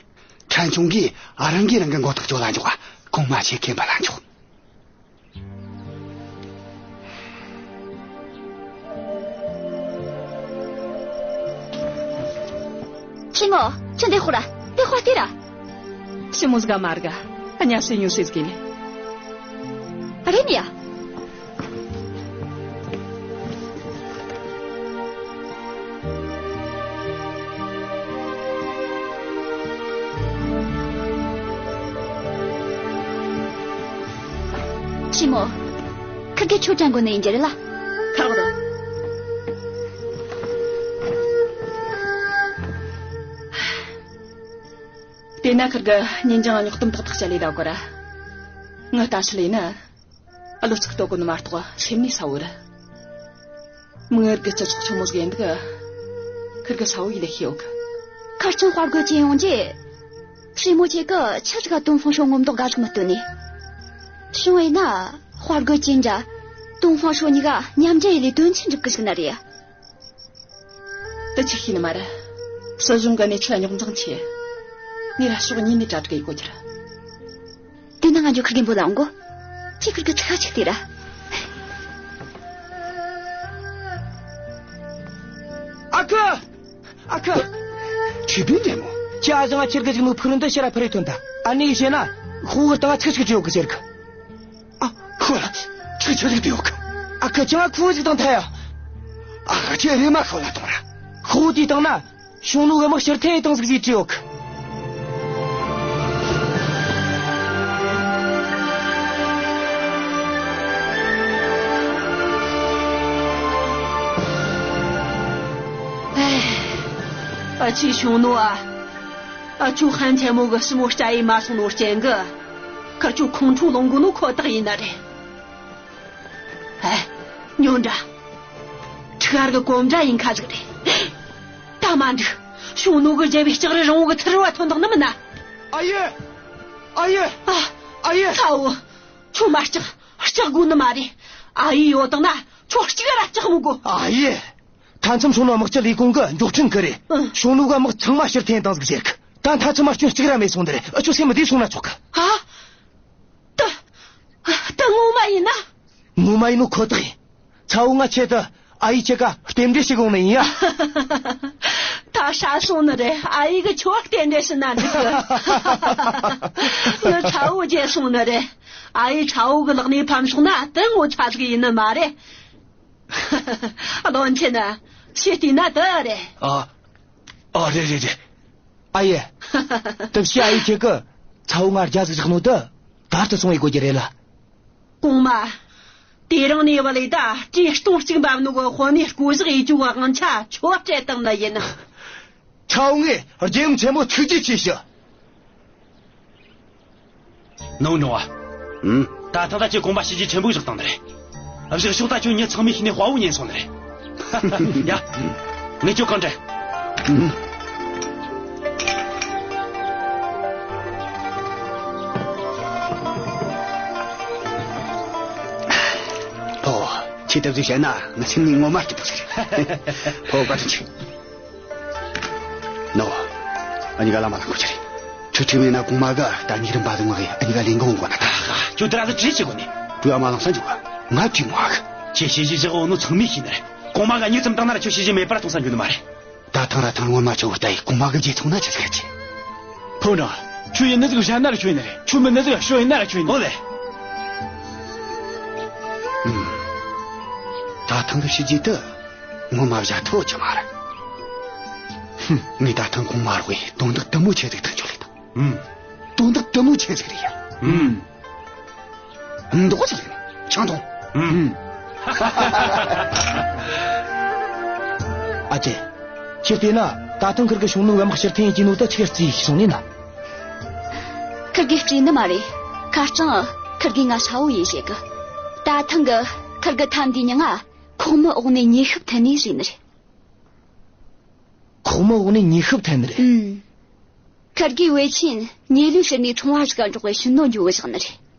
ཕྲན་ཆུང་གིས་རང་གིས་རང་གི་མགོ་ཐག་གཅོད་ལ་འཇོག་ག་གོང་མ་ཁྱེད་མཁྱེན་པ་ལ་འཇོག། ཆི་མོ། ཁྱོད་འདི་ཧོ་ར། འདི་ཧོ་སྟེ་ར། ཆི་མོ་ཟིག་ག་མ་རེད་ག་གཉའ་ཤེས་ཉོ་ཤེས་ཟིག་ཡིན་ནི། རེད་ནི་ཡ། ཆི་མོ། ཁིར་གེ་ཁྱོད་དྲན་གོ་ནི་ཡིན་རྒྱུ་རེད་ལ། ཁ་རོག་དང་། དེ་ན་ཁིར་གེ་ཉིན་རྒྱང་རྙོག་གཏམ་ཏག་ཏག་བཤད་ལེ་ད་གོ་ར། ངི་ལྟ་ཞིག་ལས་ན། བློ་ཅིག་ལྟོ་གོ་ནི་མ་གཏོགས་སེམས་ནས་གསལ་བོ་རེད། མིག་སྔར་གི་སྤྱི་ཚོགས་ཆི་མོ་ཟིག་ཡིན་འདུག། ཁིར་གེ་གསལ་བོ་ཡིད་ལ་ཤེས་ཡོད་གི། ཁ་རྩང་དཔའ་རྒོད་ཅན་ཡོང་རྗེས། སྲས་མོ་ཁྱེད་ཀྱིས་ཆི་ཟིག་ག་ཏོང་ཧྥང་ཧྲོ་ངོ་མདོག་དགའ་ཟིག་མི་སྟོན་ནི། བྱུང་བས་ན། དཔའ་རྒོད་ཅན་འདྲ། ཏོང་ཧྥང་ཧྲོ་གཉིས་ཀ་མཉམ་འབྲེལ་ཡེ་ལས་དོན་ཆེན་འགྲུབ་གི་ཟིག་ན་རེད། དེ་ཆི་ཤེས་ནི་མ་རེད། སྲིད་གཞུང་གི་གནས་ཚུལ་རྙོག་འཛིང་ཆེ། ངས་ར་ཕྱོགས་གཉིས་ནས་གྲ་སྒྲིག་ཡེ་དགོས་རྒྱུ་རེད། དེ་ན་ང་ཚོ་ཁིར་གེ་འབོད་ལ་འོང་གོ། ཁྱེད་ཁིར་གེ་ཚིག་ཁ་ཅིག་སྟེར་ར། ཨ་ཁུ། ཨ་ཁུ། ཁྱེད་བུ་འདྲ་མོ། ཁྱེད་ཨ་ཞང་ང་ཁྱེར་གི་ཅིག་ནོ་ཕུག་རོན་དུ་ཕྱིར་ར་འཕུར་རེ་ཐོན་ད། ཨ་ནེ་གིས་བཤད་ན། ཁོ་གི་སྟེང་ང་ཚིག་ཅིག་བྲིས་ཡོད་གི་ཟེར་གི། ཨ། ཁོ་ལ་ཚིག་ཆི་ཟིག་བྲིས་ཡོད་གི། ཨ་ཁུ། ཁྱེད་ང་ཁུ་ཟིག་བཏང་ཐལ་ཡ། ཨ། ཁྱེད་རེམ་མ་ཁོ་ལ་གཏོང་ར། ཁོ་དེའི་སྟེང་ན། ཞུང་ནུ་གི་དམག་ཕྱིར་འཐེན་བཏང་ཟིག་ཟེར་བྲིས་ཡོད་གི། ཨ་ཅེ་ཞུང་ནུ་ཨ། ཨ། ཁྱོད་ཧན་ཆེན་མོ་གི་ཞི་མོ་སྐྱ་ཡེ་མ་སོང་ནོ་རྐྱེན་གིས། ཁིར་ཆོ་ཁོང་ཁྲོ་ལངས་གོ་ནོ་ཁོ་ཐག་ཡིན་ནི་རེད། ཨེ། ཉོན་དྲ། ཁྲི་ཁར་གི་གོམ་སྒྲ་ཡིན་ཁ་ཟིག་རེད། ད་མ་འགྲིག། ཞུང་ནུ་གི་རྒྱལ་པོའི་ལྕགས་རི་རིང་བོ་གི་ཚུར་ར་ཐོན་དང་ནི་མིན་ན། ཨ་ཡེ། ཨ་ཡེ། ཨ། ཨ་ཡེ། ཚ་བོ། ཁྱོད་མ་སྐྲག། སྐྲག་དགོས་ནི་མ་རེད། ཨ་ཡེ་ཡོད་དང་ན་ཁྱོད་གཅིག་ར་སྐྲག་མི་དགོས། ཨ་ཡེ། མཐའ་མཚམས་ཞུང་ནུ་དམག་སྤྱི་ལས་ཁུངས་གི་མགྱོགས་འཕྲིན་གི་རེད། ཨང་། ཞུང་ནུ་གི་དམག་ཚང་མ་ཕྱིར་འཐེན་བཏང་ཟིག་ཟེར་གི། ད་མཐའ་མཚམས་མ་སྐྱོན་གཅིག་ར་མེད་སོང་ནི་རེད། འུ་ཆོ་སེམས་བདེ་སོང་ན་ཆོག་གི། ཨ། ད། ད་ངོ་མ་ཡིན་ན། ངོ་མ་ཡིན་ནོ་ཁོ་ཐག་ཡིན། ཚ་བོ། ང་ཆེད་དུ་ཨ་ཡེ་ཁྱེད་ཀ་རྟེན་འབྲེལ་ཞུ་གི་ཡོང་ནི་ཡིན་ཡ། ད་ཧྲ་སོང་ནི་རེད། ཨ་ཡེ་གིས་ཁྱོད་རྟེན་འབྲེལ་ཞུས་ན་འགྲིག་གི། ངའི་ཚ་བོ་རྒྱལ་སོང་ནི་རེད། ཨ་ཡེ་ཚ་བོ་གི་ལག་ནས་ཕམ་སོང་ན་དེ་ངོ་ཚ་ཟིག་ཡིན་ནི་མ་རེད། བློན་ཆེན། ཁྱེད་བལྟས་ན་དེ་རེད། ཨ། ཨ། རེད་རེད་རེད། ཨ་ཡེ། དེ་བྱས་ཨ་ཡེ་ཁྱེད་ཀྱིས་ཚ་བོ་ང་རྒྱ་ཟིག་བཞག་ནོ་དེ་ད་ལྟ་སོང་བའི་དགོས་རྒྱུ་རེད་ལ། གོང་མ། དེ་རིང་ནས་བ་ལས་ད་བཀྲེས་ལྟོང་གཅིག་འབབ་ནོ་གི་དཔོན་གནས་བསྐོ་བཞག་ཡེ་རྒྱུའི་དབང་ཆ་ཁྱོད་སྤྲད་བཏང་ནི་ཡིན། ཚ་བོ་ངས་རྒྱལ་ཡུམ་ཆེན་མོ་ཐུགས་རྗེ་ཆེ་ཞུ། ནོ་ནོ་ཨ། ཨུམ། ད་ཐེངས་ད་ཁྱེད་གོང་མ་བྱས་རྗེས་ཆེན་པོ་བཞག་བཏང་ནི་རེད། བཞག་ཕྱོགས་ད་ཁྱོད་མྱི་ཚང་མས་ཤེས་ནས་དཔའ་བོ་ཉན་སོང་ནི་རེད། ཡ། ངས་ཁྱོད་གང་དྲན། ཨུམ། ཕོ། ཁྱེད་ལྟ་བུ་བཤད་ན་ང་སེམས་ནས་ངོ་མ་སྐྱིད་པོ་ཟིག་རེད། ཕོ། བཀའ་དྲིན་ཆེ། ནོ། འུ་གཉིས་ཀ་ལམ་མ་ལངས་དགོས་རྒྱུ་རེད། ཁྲིག་ཁྲིག་མེད་ན་གོང་མ་གིས་ད་ཉིག་རིམ་པ་ཟིག་མ་གི་འུ་གཉིས་ཀ་ལེན་གི་འོང་གོ་ན་ད། ཁྱོད་དེ་ར་ཟིག་བྲིས་བྱེད་གོ་ནི། བྲིས་མ་ལངས་ས་འཇུག་ག་ང་བྲིས་མོ་ཨ་གི། ཁྱེད་བྱས་རྗེས་བཞག་འོ་ནོ་ཚང་མས་ཤེས་ནི་རེད། གོང་མ་གིས་མྱི་ཙམ་བཏང་ན་ར་ཁྱོད་བྱས་རྗེས་མེད་པ་ར་གཏོང་ས་འགྱོ་ནི་མ་རེད། ད་ཐེངས་ར་ཐེངས་སྔོན་མ་ཆོ་བོ་ལྟ་ཡི་གོང་མ་གི་རྗེས་ཚོང་ན་ཆི་ཟིག་ཆེ། ཕོ་བྲང་། ཁྱོད་ཡིན་ནི་ཟིག་བཞག་ན་ར་ཁྱོད་ཡིན་ནི་རེད། ཁྱོད་མིན་ནི་ཟིག་ཤོ་ཡིན་ན་ར་ཁྱོད་ཡིན་ནི། ཨོ་ལེ། ཨུམ། ད་ཐེངས་གི་བྱས་རྗེས་དེ་ངོ་མ་བཞག་ཐུབ་རྒྱུ་མ་རེད། ཧུམ། ངས་ད་ཐེངས་གོང་མ་རོགས་ཡེ་དོན་དག་དེ་མོ་ཆེ་ཟིག་ཐག་གཅོད་ལས་དང་། ཨུམ། དོན་དག་དེ་མོ་ཆེ་ཟིག་རེད་ཡ། ཨུམ། མདོག་ཅིག་ཡིན། ཆང་འཐུང་། ཨུམ། ཨ་ཅེ། ཁྱེད་བལྟས་ན་ད་ཐེངས་ཁིར་གི་ཤུང་ནུ་བ་དམག་ཕྱིར་འཐེན་ཡེད་རྒྱུ་ནོ་ད་ཁྱེད་ག་རྩིས་ཤིག་སོང་ནི་ན། ཁིར་གིས་རྩིས་ནི་མ་རེད། ཁ་རྩང་ཁིར་གིས་ང་ཧྲ་བོ་ཡིན་བཤད་གི། ད་ཐེངས་གི་ཁིར་གི་ཐབས་འདི་མྱིང་ང་ཁོག་མའི་འོག་ནས་མྱེ་ཤིང་འཐེན་ནི་ཟེར་ནི་རེད། ཁོག་མའི་འོག་ནས་མྱེ་ཤིང་འཐེན་ནི་རེད། ཨུམ། ཁིར་གིས་ཝེ་ཆིན་མྱེ་ལུས་ཟེར་ནི་ཚོང་བ་ཟིག་ག་འགྲོགས་པའི་ཤུང་ནུ་འགྱོ་གི་བཞག་ནི་རེད།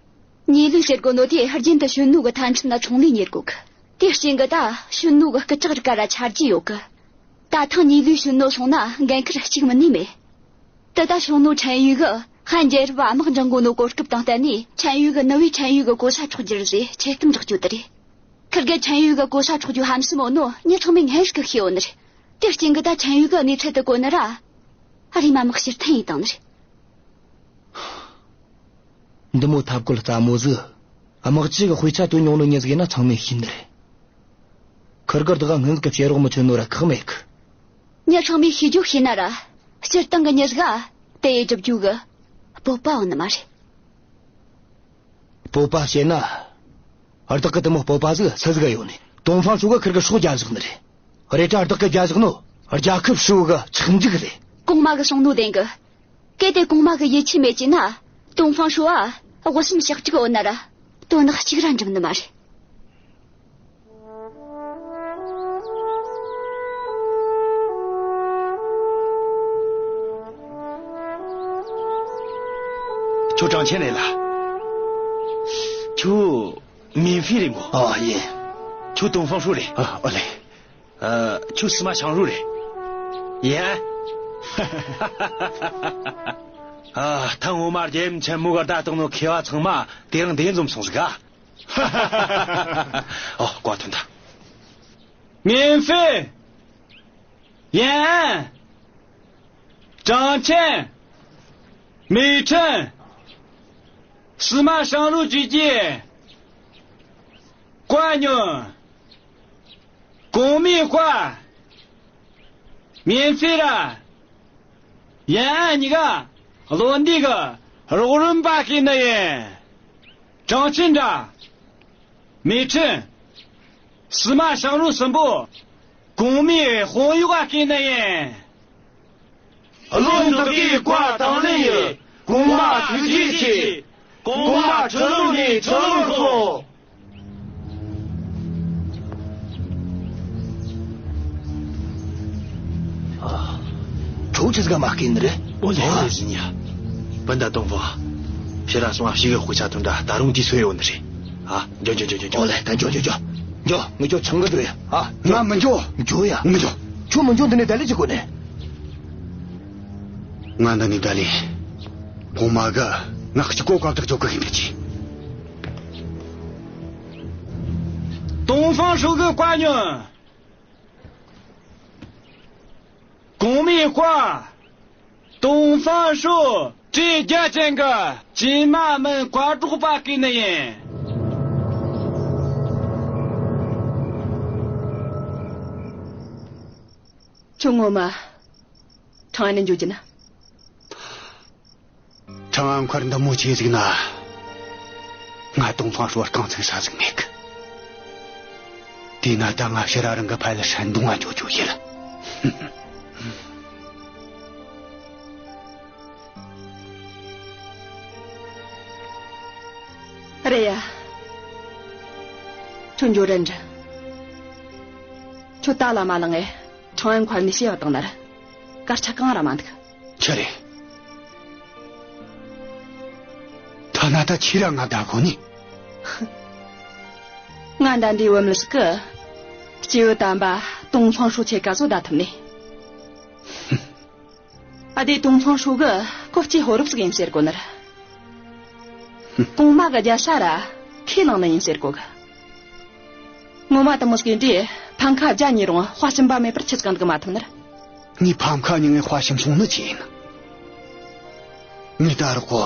མྱེ་ལུས་ཟེར་གོ་ནོ་དེ་རྒྱུན་དུ་ཤུང་ནུ་གི་མཐའ་མཚམས་ན་ཚོང་ལས་གཉེར་གོ་གི། དེ་རྐྱེན་གི་ད་ཤུང་ནུ་གི་སྐུ་ལྕགས་རིགས་ག་ར་ཆ་རྒྱུས་ཡོད་གི། ད་ཐེངས་མྱེ་ལུས་ཤུང་ནུ་སོང་ན་འགན་ཁུར་གཅིག་མིན་ནི་མེད། དེ་ད་ཤུང་ནུ་ཁྲན་ཡུས་གིས་ཧན་རྒྱལ་རབས་དམག་འཇང་གོ་ནོ་གོ་སྐབས་དང་བསྟུན་ནས་ཁྲན་ཡུས་གི་ནུ་བོས་ཁྲན་ཡུས་གི་གོ་ས་འཕྲོག་རྒྱུ་རེད་ཟེར་ཆེ་གཏམ་སྒྲོག་རྒྱུ་དེ་རེད། ཁིར་གིས་ཁྲན་ཡུས་གི་གོ་ས་འཕྲོག་རྒྱུ་ཧམ་སེམས་ཡོད་ནོ་མྱི་ཚང་མས་སྔོན་ཟིག་གི་ཤེས་ཡོད་ནི་རེད། དེ་རྐྱེན་གི་ད་ཁྲན་ཡུས་གིས་གནས་ཚུལ་དེ་གོ་ནི་ར། ཨ་རི་མ་དམག་ཕྱིར་འཐེན་ཡེད་བཏང་ནི་རེད། འདི་མོ་ཐབས་བཀོད་སླ་མོ་ཟིག་དམག་སྤྱི་གི་དཔེ་ཆ་བཏོན་མྱོང་ནོ་མྱི་ཟིག་ཡིན་ན་ཚང་མས་ཤེས་ནི་རེད། ཁིར་གིས་བདག་སྔོན་ཟིག་གི་བྱེད་རོགས་མི་བྱེད་ནོ་ར་ཁག་མེད་གི། མྱི་ཚང་མས་ཤེས་རྒྱུ་ཤེས་ན་ར། སྤྱིར་བཏང་གི་མྱི་ཟིག་ག་དེ་ཡེད་རྒྱུ་གི་སྤོབས་པ་ཡོད་ནི་མ་རེད། སྤོབས་པ་བཤད་ན། བདག་གི་དེ་མོ་སྤོབས་པ་ཟིག་སུ་ཟིག་ཡོད་ནི། ཏོང་ཧྥང་ཧྲོས་གིས་ཁིར་གི་སྲོག་རྒྱབ་བཞག་ནི་རེད། རེད་དྲ་བདག་གིས་རྒྱབ་བཞག་ནོ་རྒྱལ་ཁབ་ཧྲིལ་བོ་གི་ཆགས་འཇིག་རེད། གོང་མ་གིས་གསུངས་ནོ་བདེན་གི། གལ་ཏེ་གོང་མ་གི་ཡིད་ཆེས་མེད་ཅེ་ན། ཏོང་ཧྥང་ཧྲོས་ཨ་དབུ་གསུམ་ཕྱག་དྲུག་ཡོད་ན་ར། དོན་དག་གཅིག་ར་འགྲུབ་ནི་མ་རེད། ཁྱོད་ཀྲང་ཆན་རེད་ལ། ཁྱོད་མིན་ཧྥི་རེད་མོ། ཨ་ཡིན། ཁྱོད་ཏོང་ཧྥང་ཧྲོས་རེད། ཨ་ཨོ་ལེ། ཨ། ཁྱོད་སི་མ་ཞང་རུ་རེད། ཡ། ཨ། ཐང་འོ་མ་རྒྱལ་ཡུམ་ཆེན་མོ་ག་བདག་དང་ནོ་མཁས་པ་ཚང་མ་དེ་རིང་འདི་འཛོམས་སོང་ཟིག་ག། ཨོ། བཀའ་ཐོན་ད། མིན་ཧྥི། ཡན། ཀྲང་ཆན། མེ་ཁྲེན། སི་མ་ཞང་རུ་བཅས་ཀྱིས་བཀའ་ཉོན། གོང་མའི་བཀའ། མིན་ཧྥི་ར་ཡན་ཨན་གཉིས་ཀ་བློ་འདྲི་གི་རོགས་རམ་པ་བསྐོས་ནི་ཡིན། ཀྲང་ཆན་དྲ། མེ་ཁྲེན། སི་མ་ཞང་རུ་གསུམ་པོ་གོང་མའི་དཔོན་གཡོག་ག་བསྐོས་ནི་ཡིན། བློན་བདག་གིས་བཀའ་དང་ལེན་ཡིན། གོང་མ་ཐུགས་རྗེ་ཆེ། གོང་མ་ཁྲི་ལོ་ནས་ཁྲི་ལོར་སོང་། ཨ། ཁྱོད་ཆི་ཟིག་ག་མ་བསྐོས་ནི་རེད། ཨོ་ལེ། ཨ། ཨོ་ལེ་ཟིན་ཡ། སྤུན་ཟླ་ཏོང་ཧྥང་། ཕྱིར་ར་སོང་ང་ཕྱི་གི་དཔེ་ཆ་ཐོན་དྲ་ད་རུང་དུས་ཚོད་ཡོད་ནི་རེད། ཨ། འགྱོ་འགྱོ་འགྱོ་འགྱོ་འགྱོ། ཨོ་ལེ། ད་འགྱོ་འགྱོ་འགྱོ། འགྱོ། ངས་ཁྱོད་ཆང་གི་འགྲོ་ཡ། ཨ། ང་མི་འགྱོ། འགྱོ་ཡ། མི་འགྱོ། ཁྱོད་མི་འགྱོ་འདི་ནས་བསྡད་ལས་ཅི་དགོས་ནས། ང་འདི་ནས་བསྡད་ལས། ཕོ་མ་གི་ང་གཅིག་པོ་བཀའ་བཏགས་འཇོག་གི་ཡིན་འདི་ཅི། ཏོང་ཧྥང་ཧྲོས་གི་བཀའ་ཉོན། གོང་མའི་བཀའ། ཏོང་ཧྥང་ཧྲོས་གྲི་རྒྱ་ཅན་གི་ཅིན་མ་མིན་བཀའ་སྒྲོག་པ་བསྐོས་ནི་ཡིན། ཁྱོད་ངོ་མ་ཁྲང་ཨན་ནས་འགྱོ་རྒྱུ་ན། ཁྲང་ཨན་མཁར་འདི་མོ་ཆེ་ཟིག་ན། ང་ཏོང་ཧྥང་ཧྲོས་རྐང་ཚུགས་ས་ཟིག་མེད་གི། དེས་ན་ད་ང་ཕྱིར་ར་རང་གི་ཕ་ཡུལ་ཧྲན་ཏུང་ང་འགྱོ་རྒྱུ་ཡིན། རེད་ཡ། ཁྱོད་འགྱོ་རན་འདྲ། ཁྱོད་ད་ལ་མ་ལངས་ངས་ཁྲང་ཨན་མཁར་ནས་ཕྱིར་བཏང་ན་ར། སྐར་ཆ་གང་ར་མ་འདུག་ཆི་རེད། ཐ་ན་ད་ཁྱེད་ར་ང་བདའ་གོ་ནི། ང་འདྲ་འདྲའི་བུ་མོ་ཟིག་གིས། སྐྱེས་བུ་དམ་པ་ཏོང་ཧྥང་ཧྲོས་ཁྱེད་ག་ཚོད་བདའ་ཐུབ་ནི། ཨ། དེ་ཏོང་ཧྥང་ཧྲོས་གིས་ཁོ་སྐྱེས་ཕོ་རབ་ཟིག་ཡིན་ཟེར་གོ་ནི་ར། གོང་མ་གི་རྒྱལ་ས་ར་ཁས་བླངས་ནི་ཡིན་ཟེར་གོ་གི། ངོ་མ་དེ་མོ་ཟིག་ཡིན་དུས་ཕམ་ཁ་བརྒྱ་ཉོས་རུང་དཔའ་ཞུམ་པ་མེད་པར་ཁྱེད་ཀྱང་འདུག་མ་ཐུབ་ནི་ར། ངས་ཕམ་ཁ་ཉོས་ངས་དཔའ་ཞུམ་སོང་ནི་ཅི་ཡིན། ངས་ད་རོགས་གོ།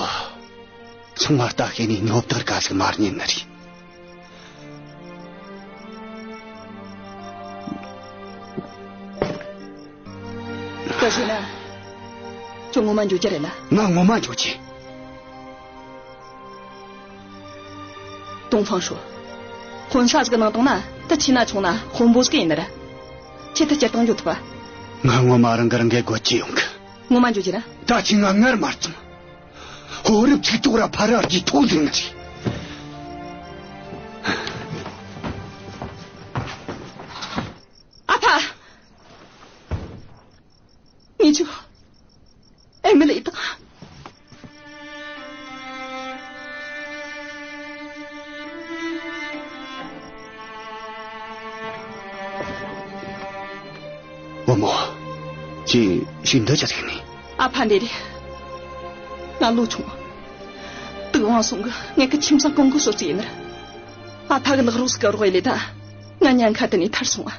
ཚང་མ་ལྟ་ཤེས་ནས་ཉོབ་ཐག་ག་ཟིག་མ་རྙེད་ནི་རེད། ད་བྱས་ན། ཁྱོད་ངོ་མ་འགྱོ་རྒྱུ་རེད་ལ། ང་ངོ་མ་འགྱོ་རྒྱུ། ཏུང་ཧྥང་ཧྲོ། དཔོན་ས་ཟིག་གི་ནང་བཏང་ན་ད་ཆེ་ན་ཆུང་ན་དཔོན་པོ་ཟིག་ཡིན་ནི་ར། ཁྱེད་ད་སྤྱིར་བཏང་འགྱོ་ཐུབ་པ། ང་ངོ་མ་རང་གི་རང་གི་སྒོ་ཁྱི་ཡོང་གི། ངོ་མ་འགྱོ་རྒྱུ་ན། ད་ཁྱི་ང་ངར་མ་བཙོང་། ཧོ་རིབ་ཚིག་ཏོག་ར་ཕ་ར་རྒྱུ་ཐོག་འཛིན་ནི་ཟིག། ཨ་ཕ། ངེད་ཆོ་ཨེ་མི་ལི་དང་། བུ་མོ། ཁྱེད་ཞིག་འདི་ཅི་ཟིག་ནི། ཨ་ཕ་འདི་རེད། ང་ལོ་ཆུང་། དུག་དབང་སོང་གི་ངེད་ཀྱི་ཁྱིམ་ཚང་གང་གི་སོ་རྩིས་ཡིན་ནི་ར། ཨ་ཕ་གི་ལག་རོགས་སུ་ག་རོགས་ཡེ་ལེ་ད། ང་ཉེན་ཁ་དེ་ནས་ཐར་སོང་ཨ།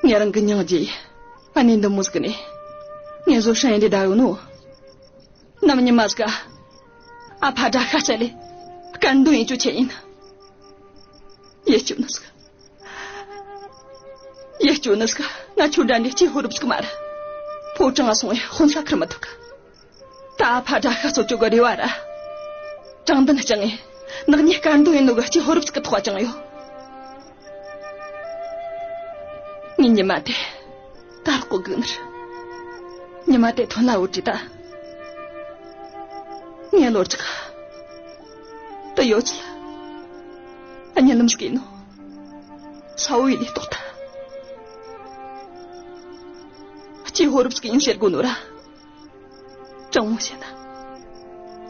ངས་རང་གི་མྱིང་བརྗེས། ཨ་ནེ་འདི་མོ་ཟིག་ནས། ངས་བཟོ་ཧྲན་ཡིན་དེ་ད་ཡོད་ནོ། ནམ་ཉི་མ་ཟིག་ག་ཨ་ཕ་དགྲ་ཤ་བཙལ་ལེ། དཀར་འདོན་ཡེ་ཅོ་ཆེ་ཡིན། ཡེ་ཅོ་ནི་ཟིག། ཡེ་ཅོ་ནི་ཟིག། ང་ཆོ་འདྲ་འདྲ་སྐྱེ་ཧོ་རུབ་ཟིག་མ་རེད། ཕོ་བྲང་ང་སོང་བས་དཔོན་ས་ཁུར་མི་ཐུབ་གི། ད་ཕ་དགྲ་ཤ་གསོ་བཅུག་གི་རེ་བ་ར། དྲང་བདེན་བཅངས་ངས། ནག་ཉེས་དཀར་འདོན་ཡིན་ནོ་གི་སྐྱེ་ཧོ་རུབ་ཅིག་གི་ཐོག་བཅངས་ཡོད། ངས་ཉི་མ་དེ་དར་གོ་སྒུག་ནི་ར། ཉི་མ་དེ་ཐོན་ལ་འོ་དྲི་ད། ངས་ལོ་ཅིག་ད་ཡོད་ཅི་ལ། གཉིད་ལམ་ཟིག་ཡིན་ནོ། ས་བོ་ཡི་ལས་རྟོགས་ད། སྐྱེ་ཧོ་རུབ་ཅིག་ཡིན་ཟེར་དགོ་ནོ་ར། དྲང་མོ་བཤད་ན།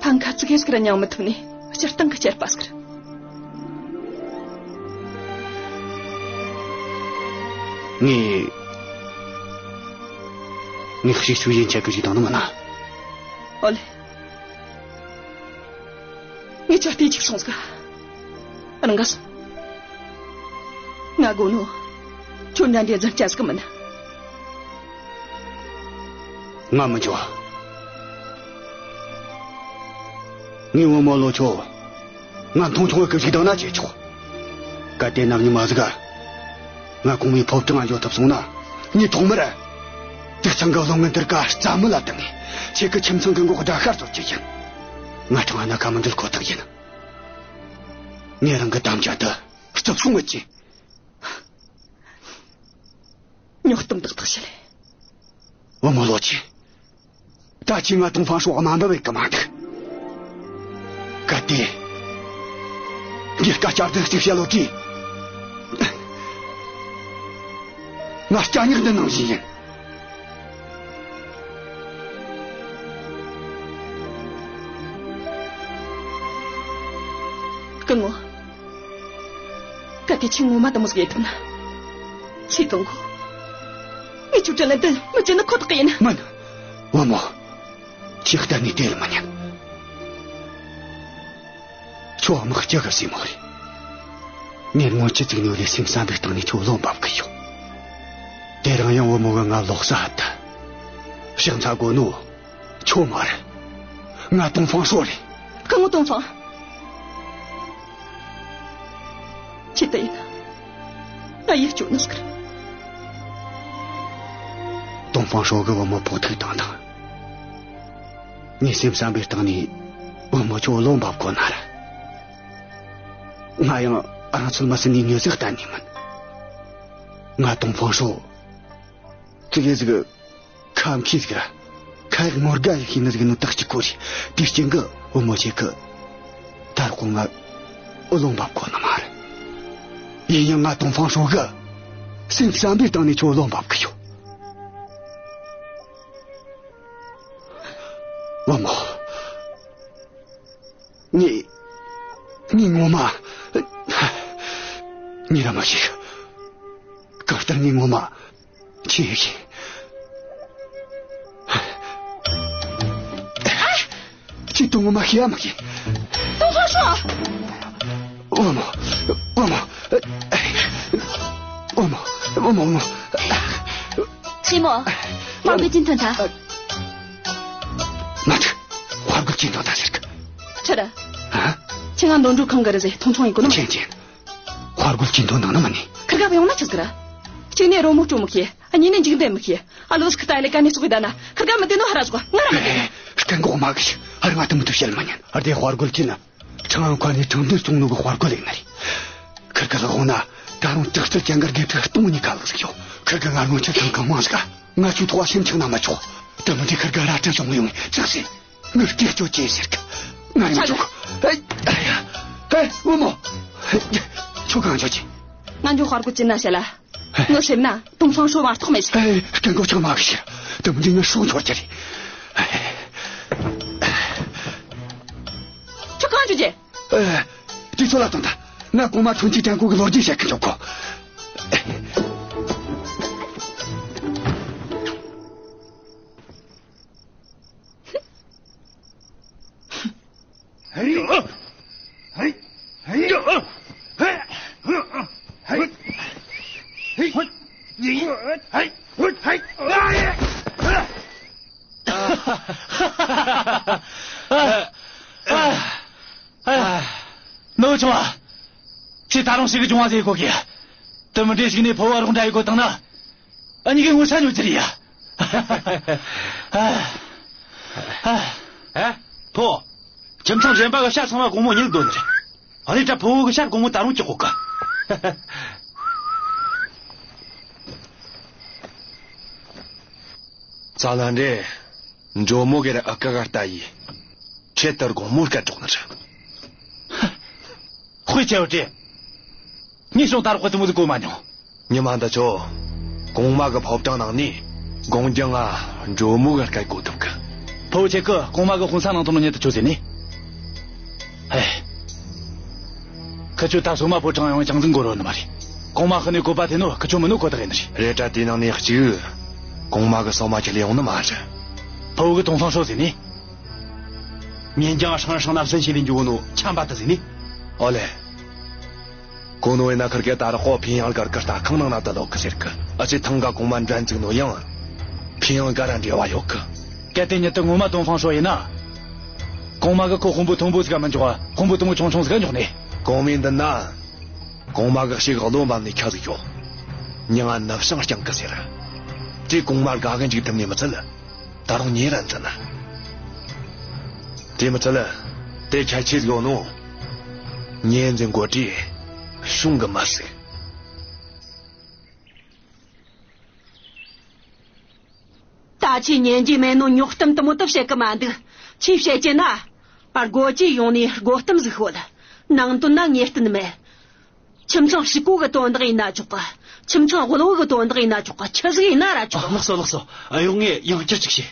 ཕ་ཁ་ཙི་གེ་ཟིག་ར་མྱང་མི་ཐུབ་ནས་སྤྱིར་བཏང་གི་སྐྱེས་པ་ཟིག་རེད། ངས། ངས་ཞིག་ཆུ་ཡན་ཆད་གི་ཞིག་དང་ནི་མིན་ན། ཨོ་ལེ། ངས་ཆ་དེ་ཅིག་སོང་ཟིག། རང་ག་སོང་། ང་དགོ་ནོ། ཁྱོད་འདྲ་འདྲའི་འཛིན་སྐྱ་ཟིག་མིན། ང་མི་འགྱོ། ངའི་བུ་མོ་ལོ་ཆོ། ང་མཐོང་ཆུང་བའི་སྐད་ཅིག་བཏང་ན་བྱེད་ཆོག། གལ་ཏེ་ནམ་ཉི་མ་ཟིག་ག་ང་གོང་མའི་ཕོ་བྲང་ང་འགྱོ་ཐུབ་སོང་ན། ངས་ཐོག་མར། དུག་ཚང་གི་བློན་ངན་དེར་ག་རྩ་མེད་ལ་བཏང་ངས། ཁྱེད་ཀྱི་ཁྱིམ་ཚང་གི་མགོ་དགྲ་ཤ་གསོ་རྒྱུ་ཡིན། ང་ཁྲང་ཨ་ན་ཁ་མི་འདུལ་ཁོ་ཐག་ཡིན། ངས་རང་གི་དམ་བཅའ་དེ་བརྩི་སྲུང་བྱེད། སྨྱོ་གཏམ་ཏག་ཏག་བཤད་ལེ། བུ་མོ་ལོ་ཆེ། ད་ཁྱེད་ང་ཏུང་ཧྥང་ཧྲོ་དམའ་འབེབས་བྱེད་གི་མ་འདུག། གལ་ཏེ། ངས་སྐད་ཆ་འདི་གཅིག་བཤད་ལོ་དུས། ང་སྐྱ་ཉག་འདི་ནང་བཞིན་ཡིན། སྐུ་ངོ། གལ་ཏེ་ཁྱེད་ངོ་མ་དེ་མོ་ཟིག་ཡེད་ཐུབ་ན། ཚེ་གང་གོ། ངས་ཁྱོད་དྲིན་ལན་དེ་མི་བརྗེད་ནི་ཁོ་ཐག་ཡིན། མིན། བུ་མོ། ཁྱེད་གཏན་ནས་དེར་མི་ཉན། ཁྱོད་དམག་སྤྱི་གི་སྲས་མོ་རེད། ངས་སྔོན་ཆད་ཅིག་ནས་རེ་སེམས་བསམ་པའི་སྟེང་ནས་ཁྱོད་བློ་འབབ་གི་ཡོད། དེ་རིང་ཡང་བུ་མོ་གིས་ང་ལོག་ས་ཧ་ད། ཕྱག་འཚལ་དགོས་ནོ། ཁྱོད་མ་རེད། ང་ཏུང་ཧྥང་ཧྲོ་རེད། སྐུ་ངོ་ཏུང་ཧྥང་། ཅི་ལྟ་ཡིན་ན། ང་ཡིད་སྐྱོ་ནི་ཟིག་རེད། ཏུང་ཧྥང་ཧྲོ་གིས་བུ་མོ་ཕོག་ཐུག་བཏང་དང་། ངས་སེམས་བསམ་པའི་སྟེང་ནས་བུ་མོ་ཁྱོད་བློ་འབབ་གོ་ན་ར། ང་ཡང་རང་ཚོད་མ་ཟིན་ནས་མྱི་ཟིག་གཏན་ནས་མིན། ང་ཏུང་ཧྥང་ཧྲོ། ཙི་གེ་ཟིག་ཁ་མཁས་ཟིག་ར། ཁ་ཡག་ངོ་དགའ་ཡག་ཤེས་ནི་ཟིག་ནི་ཐག་གཅིག་གོ་རེད། དེའི་རྐྱེན་གྱིས་བུ་མོ་ཁྱེད་ཀྱིས་ད་རུང་ང་བློ་འབབ་གོ་ནི་མ་རེད། ཡིན་ཡང་ང་ཏུང་ཧྥང་ཧྲོ་གིས་སེམས་བསམ་པའི་སྟེང་ནས་ཁྱོད་བློ་འབབ་གི་ཡོད། བུ་མོ། ངས། ངས་ངོ་མ། ངས་ར་མ་ཤེས། གང་ལྟར་ངས་ངོ་མ། ཁྱེད་ཤེས། ཁྱེད་དོན་ངོ་མ་ཤེས་ཡ་མ་ཤེས། ཏུང་ཧྥང་ཧྲོ། བུ་མོ། བུ་མོ། བུ་མོ། བུ་མོ། བུ་མོ། སྲས་མོ། དཔའ་བོའི་ཅི་ཐོན་ཐལ། མ་ཐུག། དཔའ་རྒོད་ཅི་འདོད་ད་ཟེར་གི། ཁྱོད་ར། ཨ། ཁྱེད་ང་འདོན་འགྲོ་ཁང་གི་རི་ཟེ་མཐོང་ཆུང་ཡིན་གོ་ནི་མ། ཅན་ཅན། དཔའ་རྒོད་ཅི་འདོད་ནང་ནི་མ་ནི། ཁིར་ག་བ་ཡོང་ན་ཆི་ཟིག་ར། གཅིག་ནས་རོལ་མོ་དཀྲོལ་མི་ཤེས། གཉིས་ནས་འཇིག་རྟེན་མི་ཤེས། ཨ་ལོ་སི་ཁི་ཏ་ལེ་ཀ་ནས་ཙོག་གི་ད་ན་ཁིར་ག་མི་དེ་ནོ་ཧ་ར་ཟོ་ང་ར་མི་དེ་ནོ། སྐད་འགོག་མ་གི་ཤི། ཧར་ང་དུ་མི་དུ་བཤད་མ་ཉན། ཨ་དེ་དཔའ་རྒོད་ཅི་ན། ཁྲང་ཨན་ཁ་ནས་ཁྲང་ཏུན་སོང་ནོ་གི་དཔའ་རྒོད་ལེགས་ན་རེད། ཁིར་གི་ལག་འོང་ན་ད་རུང་དྲག་རྩལ་ཅན་གི་དགེ་ཕྲུག་སྟོང་གཉིས་ཀ་ལག་ཟིག་ཡོད། ཁིར་གི་ངར་ངོ་ཆེ་ཐང་གང་མང་ཟིག་ག་ང་ཆོའི་ཐོག་སེམས་ཆགས་ན་མི་ཆོག་དེ་མི་འདྲ་ཁིར་གི་ར་སྤྲོད་བྱུང་ཡོང་ངས་ཅག་སེ། ངར་སྐྲག་ཅོ་ཅེས་ཟེར་གི། ང་རེ་མི་ཆོག་ཨེ་ཨེ་ཡ། ཨེ་བུ་མོ། ཁྱོད་གང་ཆོག་ཅི། ང་འཇོ་དཔའ་རྒོད་ཅི་ན་བཤད་ལ། ངི་སེམས་ན་ཏུང་ཧྥང་ཧྲོ་མ་གཏོགས་མེད་ཤི། ཨེ་སྐད་འགོ་ཆག་མ་གི་ཤི། དེ་མི་འདྲ་ངི་སྲོག་འཆོར་རྒྱུ་རེད། ཁྱོད་གང་འཇོག་རྒྱུ། ཨེ། དུས་ཚོད་ལ་བཏང་ད། ང་གོང་མ་ཐོན་སྐྱེད་ཀྲན་གོ་གི་ལོ་རྒྱུས་བཤད་གི་འཇོག་གོ། ནོ་ཆུང་བ། ཁྱེད་ད་རུང་ཞིག་གི་སྦྱོང་བ་ཟེར་གོ་གི། དེ་མི་འདྲ་ཞིག་ནས་ཕོ་བ་རོགས་འདྲ་ཡི་གོ་བཏང་ན། ཨ་ནི་གི་ངོ་ཚ་ཉོ་རྒྱུ་རེད་ཡ། ཨ། ཨ། ཨེ། ཕོ། ཁྱིམ་ཚང་གཞན་པ་གི་ཤ་ཚང་མ་དགོང་མོ་ཉལ་འདོད་ནི་རེད། ཨ་ནི་ད་ཕོ་བོ་གི་ཤ་དགོང་མོ་ད་རུང་ཅི་གོ་ག། ཙ་ལ་འདྲེ། འགྲོ་མོ་གེར་ཨ་ཀ་ག་ལྟ་ཡི། ཁྱེད་ལྟར་དགོང་མོ་སྐད་གྲོགས་ནི་རེད། དཔེ་ཆེ་བ་སྟེ། ངས་སོང་ད་རོགས་དེ་མོ་ཟིག་གོ་མ་མྱོང་། ཉི་མ་འདི་ཆོ། གོང་མ་གི་ཕོ་བྲང་ནང་ནས་གོང་ཀྱང་ང་འགྲོ་མོ་གི་སྐད་གོ་ཐུབ་གི། ཕོ་བོ་ཁྱེད་ཀི་གོང་མ་གི་དཔོན་ས་ནང་དུ་ནོ་ཉེ་དུ་ཆོ་ཟེར་ནི། ཧེ། ཁི་ཆོ་ད་སོ་མ་ཕོ་བྲང་ཡང་ཅང་ཟིག་འགོར་རོ་ནི་མ་རེད། གོང་མ་ཁི་ནས་གོ་པ་དེ་ནོ་ཁི་ཆོ་མི་ནོ་གོ་ད་གི་ནི་རེད། རེད་དྲ་དེ་ནང་ནས་གཅིག་གོང་མ་གི་སོ་མ་ཁྱེར་ལེ་ཡོང་ནི་མ་རེད། ཕོ་བོ་གི་ཏོང་ཧྥང་ཧྲོ་ཟེར་ནི། ཉིན་རྒྱང་ཧྲང་ཧྲང་ན་སུན་ཤེས་ལེན་རྒྱུ་བོ་ནོ་ཆམ་པ་དུ་ཟེར་ནི། ཨོ་ལེ། གོ་ནོ་ཡིན་ན་ཁིར་གེ་ད་ར་ཁོ་ཕིན་ཡང་སྒར་གི་རྟ་ཁང་ནང་ན་བསྡད་ཡོད་གི་ཟེར་གི། ཨ་ཅེ་ཐང་ག་གོང་མ་འགྲན་བཙུགས་ནོ་ཡང་ཕིན་ཡང་སྒར་ར་འབྲེལ་བ་ཡོད་གི། གལ་ཏེ་ཉིད་དུ་ངོ་མ་ཏོང་ཧྥང་ཧྲོ་ཡིན་ན། གོང་མ་གི་ཁོ་དཔོན་པོ་མཐོན་པོ་ཟིག་ག་མི་འཇོག་པ་དཔོན་པོ་དུང་ཆུང་ཆུང་ཟིག་ག་འཇོག་ནི། གོང་མའི་མདུན་ན་གོང་མ་གི་ཞིག་བློ་འབབ་ནི་ཁ་ཟིག་ཡོད། མྱིང་ང་ནུབ་བྱང་རྐྱང་གི་ཟེར། དེ་གོང་མར་དགའ་གི་འཇུག་ཐུབ་ནི་མི་ཚད། ད་རུང་ཉེ་ར་འཛིན་ན། དེ་མི་ཚད། དེ་ཁྱད་ཆོས་ཡོད་ནོ། ཉེ་འཛིན་གོ་དྲི། ཤུང་གི་མ་ཟིག། ད་ཁྱེད་ཉན་རྒྱུ་མེད་ནོ་རྙོག་གཏམ་དུ་མོ་དུ་བཤད་གི་མ་འདུག། ཁྱེད་བཤད་རྒྱུ་ན། སྒོ་ཅི་ཡོང་ནས་སྒོ་གཏམ་ཟིག་ཤོད། ནང་དོན་ན་ངེས་གཏན་མེད། ཁྱིམ་ཚང་ཕྱུག་པོ་གི་དོན་དག་ཡིན་ན་ཆོག་གི། ཁྱིམ་ཚང་དབུལ་བོ་གི་དོན་དག་ཡིན་ན་ཆོག་གི། ཆི་ཟིག་ཡིན་ན་ར་ཆོག་གི། ལགས་སོ་ལགས་སོ། གཡོག་ངས་ཡང་བསྐྱར་ཅིག་བཤད།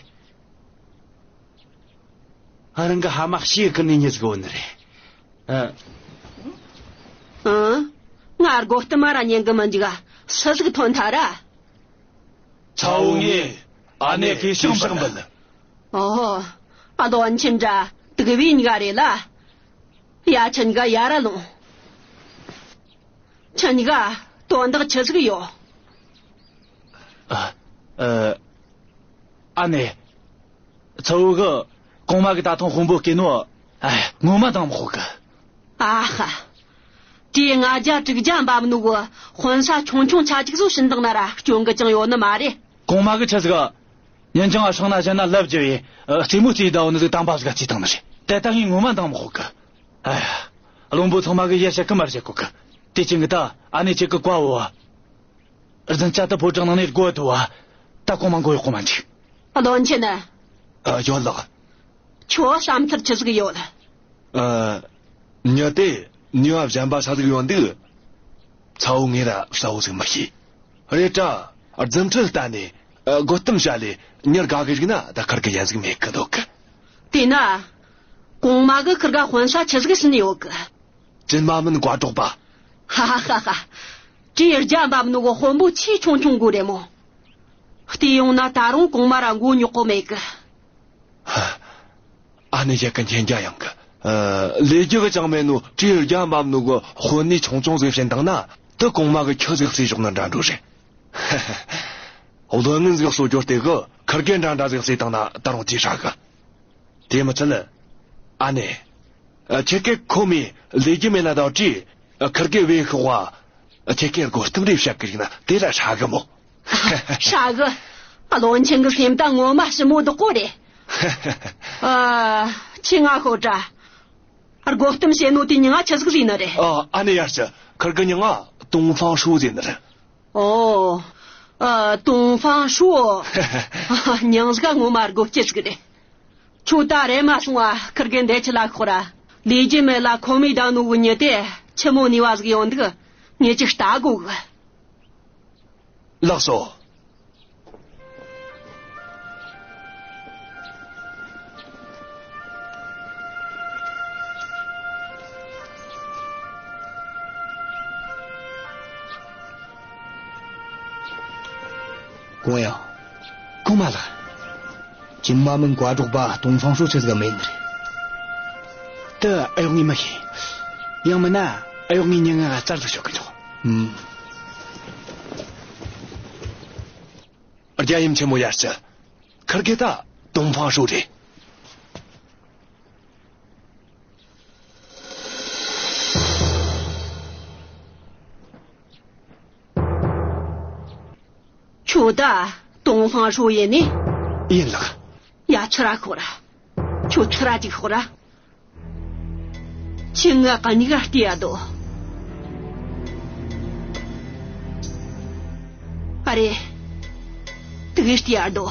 ཨ། རང་གི་ཕ་མ་ཤི་ཡི་ཀི་ནས་ཉེ་ཟིག་བོ་ནི་རེད། ཨ། ཨང་། ང་སྒོ་གཏམ་མ་ར་ཉན་གི་མི་འཇུག་ག། སུ་ཟིག་ཐོན་ཐལ་ར། ཚ་བོ་ངས་ཨ་ནེ་གི་ཕྱག་འབུལ། ཨོ། ཨ་དོན་ཆེན་དྲ་དུག་བི་ཉི་ག་རེད་ལ། ཡ་ཆེན་ག་ཡ་ར་ལོང་། ཁྱེད་གཉིས་ཀ་དོན་དག་ཆི་ཟིག་ཡོད། ཨ། ཨ། ཨ་ནེ། ཚ་བོ་གི་གོང་མ་གི་ད་ཐེངས་དཔོན་པོ་བསྐོས་ནོ། ཨ། ངོ་མ་འདང་མི་ཁོག་གི། ཨ་ཧ། དེ་ལྔ་བརྒྱ་དྲུག་བརྒྱ་འབབ་ནོ་གི་དཔོན་ས་ཆུང་ཆུང་ཆ་གཅིག་བཟོ་བྱིན་བཏང་ན་ར་སྐྱོན་གི་ཅང་ཡོད་ནི་མ་རེད། གོང་མ་གི་ཆི་ཟིག་ཡིན་ཀྱང་ཧྲང་ན་གཞན་ན་ལབ་རྒྱུ་བས། རྩེད་མོ་རྩེ་ཡི་ད་བོ་ནི་ཟིག་དམ་པ་ཟིག་ག་རྩིས་བཏང་ནི་རེད། དེ་ད་ངས་ངོ་མ་འདང་མི་ཁོག་གི། ཨ་ཡ། བློན་པོ་ཚང་མ་གི་ཡ་བཤད་གི་མར་བཤད་གོ་གི། དེ་ཅན་གི་ད་ཨ་ནེ་ཁྱེད་གི་བཀའ་བོ་བ། རྫུན་ཅག་ད་ཕོ་བྲང་ནང་ནས་སྒོ་དུ་བ། ད་གོང་མ་མགོ་གཡོག་གོ་མ་འཇིག། བློན་ཆེན་ནི། ཨ། ཡོད་ལགས། ཁྱོད་བསམ་ཚུལ་ཆི་ཟིག་ཡོད། ཨ། མྱི་དེ་ནུས་པ་གཞན་པ་ས་ཟིག་ཡོད་འདུག། ཚ་བོ་ངས་ར་གསལ་བོ་ཟིག་མི་ཤེས། རེད་དྲ། རྫུ་འཕྲུལ་ལྟ་ནས། ཨ། སྒོ་གཏམ་བཤད་ལས་མྱི་དགའ་གི་ཞིག་ན་ད་ཁིར་གི་ཡན་ཟིག་མེད་གི་འདུག་གི། དེས་ན། གོང་མ་གི་ཁིར་ག་དཔོན་ས་ཆི་ཟིག་ཟིན་ཡོད་གི། ཅིན་མ་མིན་བཀའ་སྒྲོག་པ། ཧ་ཧ་ཧ་ཧ། དྲི་རྒྱ་འབབ་ནོ་གི་དཔོན་པོ་ཆེས་ཆུང་ཆུང་གོ་རེད་མོ། བལྟས་ཡོང་ན་ད་རུང་གོང་མ་ར་མགོ་རྙོག་གོ་མེད་གི། ཧ། ཨ་ནེ་ཡ་གི་མཁྱེན་རྒྱ་ཡངས་གི། ཨ། ལས་རྒྱུ་གི་ཅང་མེད་ནོ་དྲི་རྒྱ་འབབ་ནོ་གི་དཔོན་ནི་ཆུང་ཆུང་ཟིག་བྱིན་བཏང་ན་དེ་གོང་མ་གི་ཁྱི་ཟིག་བསད་ཞོག་ན་འདྲ་འགྲོ་རེད། ཧ་ཧ། བློན་ངན་ཟིག་གསོ་རྒྱུ་དེ་གི་ཁིར་གེ་འདྲ་འདྲ་ཟིག་བསད་བཏང་ན་ད་རུང་ཅི་ཧྲ་གི། དེ་མི་ཚད། ཨ་ནེ། ཨ། ཁྱེད་ཀས་ཁོ་མོས་ལས་རྒྱུ་མེད་ན་ད་བྲིས། ཨ། ཁིར་གེ་བས་ཤོག་བ། ཨ། ཁྱེད་ཀས་སྒོ་གཏམ་རེ་བཤད་གི་ཡིན་ན་དེ་ར་ཧྲ་གི་མོ། ཧྲ་གི། བློན་ཆེན་གི་སེམས་ད་ངོ་མ་ཞིབ་མོ་བདག་པོ་རེད། ཨ། ཁྱེད་ང་ཤོད་དྲ། དགོད་གཏམ་བཤད་ནོ་དེ་མྱིང་ང་ཆི་ཟིག་ཟེར་ནི་རེད། ཨ། ཨ་ནེ་ཡར་ཅི། ཁུར་གི་མྱིང་ང་ཏུང་ཧྥང་ཧྲོ་ཟེར་ནི་རེད། ཨོ། ཨ། ཏུང་ཧྥང་ཧྲོ། མྱིང་ཟིག་ག་ངོ་མ་དགོད་སྐྱེ་ཟིག་རེད། ཁྱོད་ད་རེམ་མ་སོང་ང་ཁུར་གི་འདི་ཁྲིད་ལ་ཤོག་ར། ལས་རྒྱུ་མེད་ལ་ཁོམ་མེ་བསྡད་ནོ་གི་མྱི་དེ་ཆི་མོ་ནུས་པ་ཟིག་ཡོད་འདུག་ངས་ཅིག་ལྟ་དགོས་གི། ལགས་སོ། ཀོང་ཡང་། གོང་མ་ལགས། ཅིན་མ་མིན་བཀའ་སྒྲོག་པ་ཏུང་ཧྥང་ཧྲོ་ཆི་ཟིག་མེད་ནི་རེད། དེ་ཨ་གཡོག་ངས་མི་ཤེས། ཡང་མིན་ན་ཨ་གཡོག་ངས་མྱི་ངན་ང་བཙལ་དུ་ཤོག་གི་འཇུག་ཨུམ། རྒྱལ་ཡུམ་ཆེན་མོ་ཡར་ཅི། ཁུར་གེ་ད་ཏུང་ཧྥང་ཧྲོ་རེད། ཁྱོད་ད་ཏུང་ཧྥང་ཧྲོ་ཡིན་ནི། ཡིན་ལགས། ཡ། ཚུར་ར་ཤོག་ར། ཁྱོད་ཚུར་ར་ཅིག་ཤོག་ར། ཁྱོས་ང་གཉིས་ཀ་བལྟས་ཡ་དོ། ཨ་རེ། དེ་གིས་བལྟས་ཡ་དོ།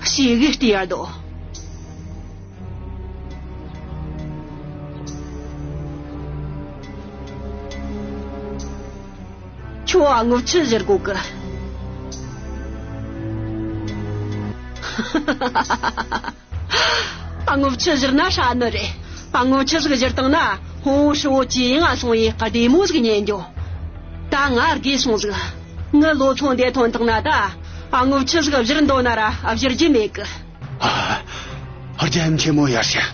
ཕྱི་གིས་བལྟས་ཡ་དོ། ཁྱོད་ཨ་ངོ་ཆི་བཞུར་གོ་གི། ཨ་ངོ་ཆི་བཞུར་ན་ཧྲ་ནི་རེད། ཨ་ངོ་ཆི་ཟིག་བཞུར་བཏང་ན་ཧོང་ཧྲི་བོ་ཅི་ཡིན་ང་སོང་ཡི་བདེ་མོ་ཟིག་ཉན་རྒྱུ། ད་ང་རྒས་སོང་ཟིག་ངི་ལོ་ཚོད་འདི་ཐོན་བཏང་ན་ད་ཨ་ངོ་ཆི་ཟིག་བཞུར་འདོད་ན་ར་ཨ་བཞུར་རྒྱུ་མེད་གི། ཨ། རྒྱལ་ཡུམ་ཆེན་མོ་ཡར་ཞུ།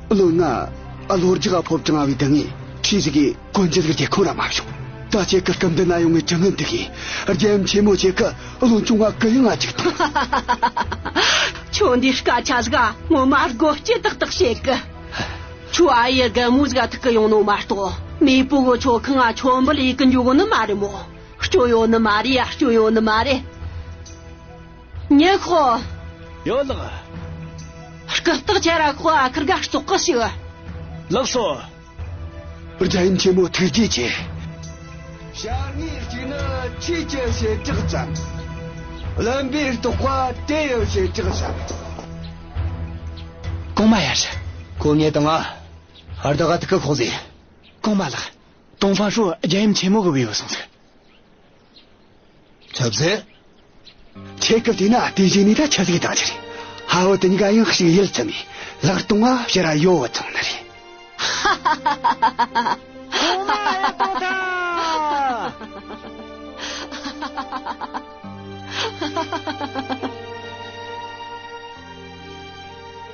བློན་ང་ཨ་ལོ་རྒྱག་ཕོ་བྲང་བའི་སྡང་ངེ་ཁྲིས་ཟིག་གི་གོན་རྒྱུ་ཟིག་རྒྱལ་ཁོང་ར་མ་བྱུང་། ད་ཁྱེད་ཀྱི་སྐུ་མདུན་ན་ཡོང་ངེ་དྲི་ངན་དེ་གིས་རྒྱལ་ཡུམ་ཆེན་མོ་ཁྱེད་ཀྱི་བློན་ཆུང་ང་གུ་ཡངས་ང་ཅིག་ཐོངས། ཁྱོད་འདི་སྐད་ཆ་ཟིག་ངོ་མ་དགོད་སྐྱེ་ཏག་ཏག་བཤད་གི། ཁྱོད་ཨ་ཡེ་རྒན་མོ་ཟིག་ཐུག་གི་ཡོང་ནོ་མ་གཏོགས་མེས་པོ་གི་ཆོ་ཁང་ང་ཆོ་འབུལ་ཡེ་གི་འཇུག་གོ་ནི་མ་རེད་མོ། སྐྱོན་ཡོད་ནི་མ་རེད་ཡ། སྐྱོན་ཡོད་ནི་མ་རེད། མྱི་ཤོག་ཡོད་ལགས། རྐུབ་སྟེགས་ཁྱེར་ར་ཤོག་ཨ་ཁུར་གེ་ཙོག་གི་ཞོག་ལགས་སོ། རྒྱལ་ཡུམ་ཆེན་མོ་ཐུགས་རྗེ་ཆེ། བྱ་དངོས་གཅིག་ནི་ཆོས་ཀྱི་བྱེ་བྲག་ཙམ། བླུན་པོའི་རྟོག་པ་དེ་ཡི་བྱེ་བྲག་ཙམ། གོང་མ་ཡར་ཞུ། ཁོ་ངེད་དང་ང་། ཧར་ད་ག་ཐུག་གི་ཤོག་ཟེར། གོང་མ་ལགས། ཏོང་ཧྥང་ཧྲོ་རྒྱལ་ཡུམ་ཆེན་མོ་གི་བུ་ཡོད་སོང་ཟིག་ཆབ་ཟེ། ཁྱེད་སྐབས་དེ་ན་དེ་བཞིན་ནི་ད་ཆི་ཟིག་བཏང་རྒྱུ་རེད། ཧ་བོ་དེ་གཉིས་ཀ་ཡང་ཞིག་ཡིད་ཚིམ་མི། ལག་སྟོང་ང་ཕྱིར་ར་ཡོ་བོ་ཚང་ནི་རེད། གོང་མ་ཡ་ཏོ་ཐ།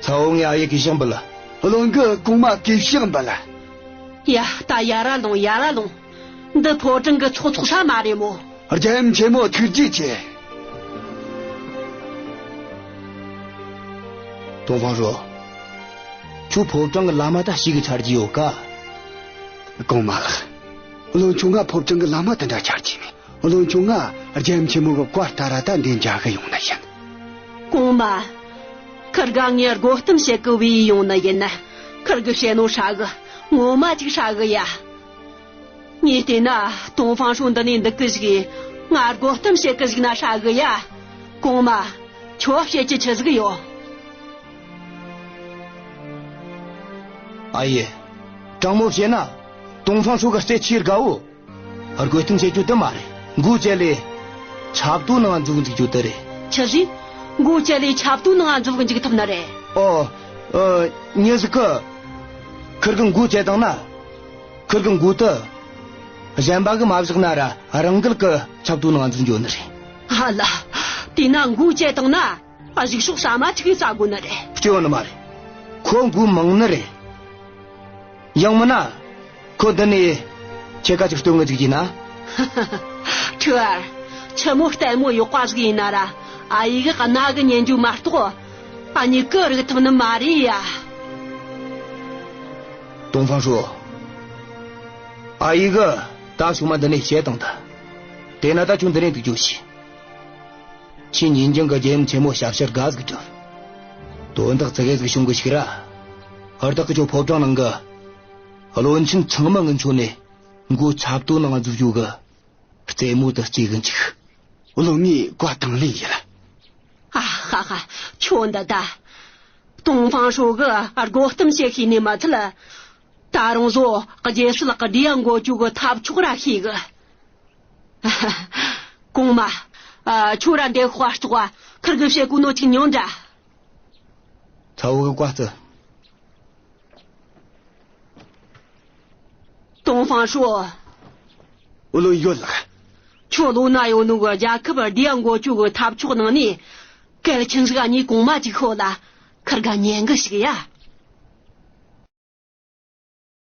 ཚ་བོ་ངས་ཨ་ཡེ་གུས་ཕྱག་འབུལ། བློན་གིས་གོང་མ་གུས་ཕྱག་འབུལ། ཡ། ད་ཡར་ར་ལོངས། ཡར་ར་ལོངས། འདི་ཕོ་བྲང་གི་ཚོགས་འཚོགས་ས་མ་རེད་མོ། རྒྱལ་ཡུམ་ཆེན་མོ་ཐུགས་རྗེ་ཆེ། ཏོང་ཧྥང་ཧྲོ། ཁྱོད་ཕོ་བྲང་གི་ལམ་མ་ད་ཞེ་གི་ཆ་རྒྱུས་ཡོད་ཀ། གོང་མ་ལགས། བློན་ཆུང་ང་ཕོ་བྲང་གི་ལམ་མ་དེ་འདྲ་ཆ་རྒྱུས་མེད། བློན་ཆུང་ང་རྒྱལ་ཡུམ་ཆེན་མོ་གི་བཀའ་ལྟར་ར་ད་འདི་མཇལ་གི་ཡོང་ནི་ཡིན། གོང་མ། ཁུར་གེ་ངས་དགོད་གཏམ་བཤད་གི་བོས་ཡོང་ནི་ཡིན། ཁུར་གེས་བཤད་ནོ་ཧྲ་གི། ངོ་མ་ཅིག་ཧྲ་གི་ཡ། ངས་བལྟས་ན་ཏོང་ཧྥང་ཧྲོ་འདི་ནས་འདུག་གི་བཞུགས་ཡས། ང་དགོད་གཏམ་བཤད་གི་བཞུགས་ན་ཧྲ་གི་ཡ། གོང་མ། ཁྱོད་བཤད་རྒྱུ་ཆི་ཟིག་ཡོད། ཨ་ཡེ། དྲང་མོ་བཤད་ན། ཏོང་ཧྥང་ཧྲོ་གི་རྩལ་ཆེས་དགའ་བོ། དགོད་གཏམ་བཤད་རྒྱུ་དེ་མ་རེད། མགོ་བཅད་ལས་ཆབ་ཏོ་ནང་འཛུལ་འཇུག་རྒྱུ་དེ་རེད། ཆི་ཟིག་མགོ་བཅད་ལས་ཆབ་ཏོ་ནང་འཛུལ་འཇུག་ཐུབ་ནི་རེད། ཨོ། ཨ། མྱི་ཟིག་གིས་ཁུར་གི་མགོ་བཅད་བཏང་ན། ཁུར་གི་མགོ་དེ་གཞན་པ་གིས་མ་བཞག་ན་ར་རང་འགུལ་གིས་ཆབ་ཏོ་ནང་འཛུལ་འགྱོ་ནི་རེད། ཨ་ལ། དེས་ན་མགོ་བཅད་བཏང་ན། ཨ། གཞུག་ཕྱོགས་ཟ་མ་ཆི་གིས་ཟ་དགོས་ནི་རེད། སྐྱོན་ནི་མ་རེད། ཁོ་མགོ་མང་ནི་རེད། ཡང་མིན་ན། ཁོ་འདི་ནས་ཁྱེད་ཀ་ཅིག་སྟོན་གི་འཇུག་རྒྱུ་ན། ཁྲི་བར། ཆི་མོ་ལྟད་མོ་ཡག་པ་ཟིག་ཡིན་ན་ར། ཨ་ཡེ་གིས་རྣ་གིས་ཉན་རྒྱུ་མ་གཏོགས། ཨ་མྱེས་གིས་རིག་ཐུབ་ནི་མ་རེད་ཡ། ཏོང་ཧྥང་ཧྲོ། ཨ་ཡེ་གིས་ད་ཞུ་མ་འདི་ནས་བཤད་བཏང་ད། དེས་ན་ད་ཁྱོད་འདི་ནས་འདུག་རྒྱུ་བྱོས། ཁྱོས་ཉིན་རྒྱུན་གི་རྒྱལ་ཡུམ་ཆེན་མོ་ཞབས་ཕྱི་དགའ་ཟིག་སྒྲུབས། དོན་དག་ཙི་གེ་ཟིག་བྱུང་གི་ཞིག་ར། ཧར་ཐག་གི་ཁྱོད་ཕོ་བྲང་ནང་གི་བློན་ཆེན་ཚང་མ་ངི་ཆོ་ནས་མགོ་ཆབ་ཏོ་ནང་འཛུགས་རྒྱུ་གི་རྩེད་མོ་དེ་རྩེ་གི་འཇུག། བློན་ངས་བཀའ་དང་ལེན་ཡིན། ཨ་ཧ་ཧ། ཁྱོད་འདི་ད། ཏོང་ཧྥང་ཧྲོ་གི་དགོད་གཏམ་བཤད་ཤེས་ནི་མ་ཚད། ད་རུང་བཟོ་རྒྱལ་སྲིད་ལག་གི་བདེ་འགོད་རྒྱུ་གི་ཐབས་མཆོག་ར་ཤེས་གི། གོང་མ། ཨ། ཁྱོད་ར་འདི་དཔའ་ལྕོག་པ་ཁིར་གི་བཤད་གོ་ནོ་ཅིག་ཉོན་དྲ། ཚ་བོ་གི་བཀའ་སྩལ། ཏོང་ཧྥང་ཧྲོ། བློན་ཡོད་ལགས། ཁྱོད་ལོ་ན་ཡོད་ནོ་གི་རྒྱལ་ཁབ་བདེ་འགོད་རྒྱུ་གི་ཐབས་མཆོག་ནང་ནས་གལ་ཆེན་ཟིག་གཉིས་གོང་མ་ཅིག་ཤོད་ལ། ཁིར་ག་ཉན་གི་ཞིག་ཡ།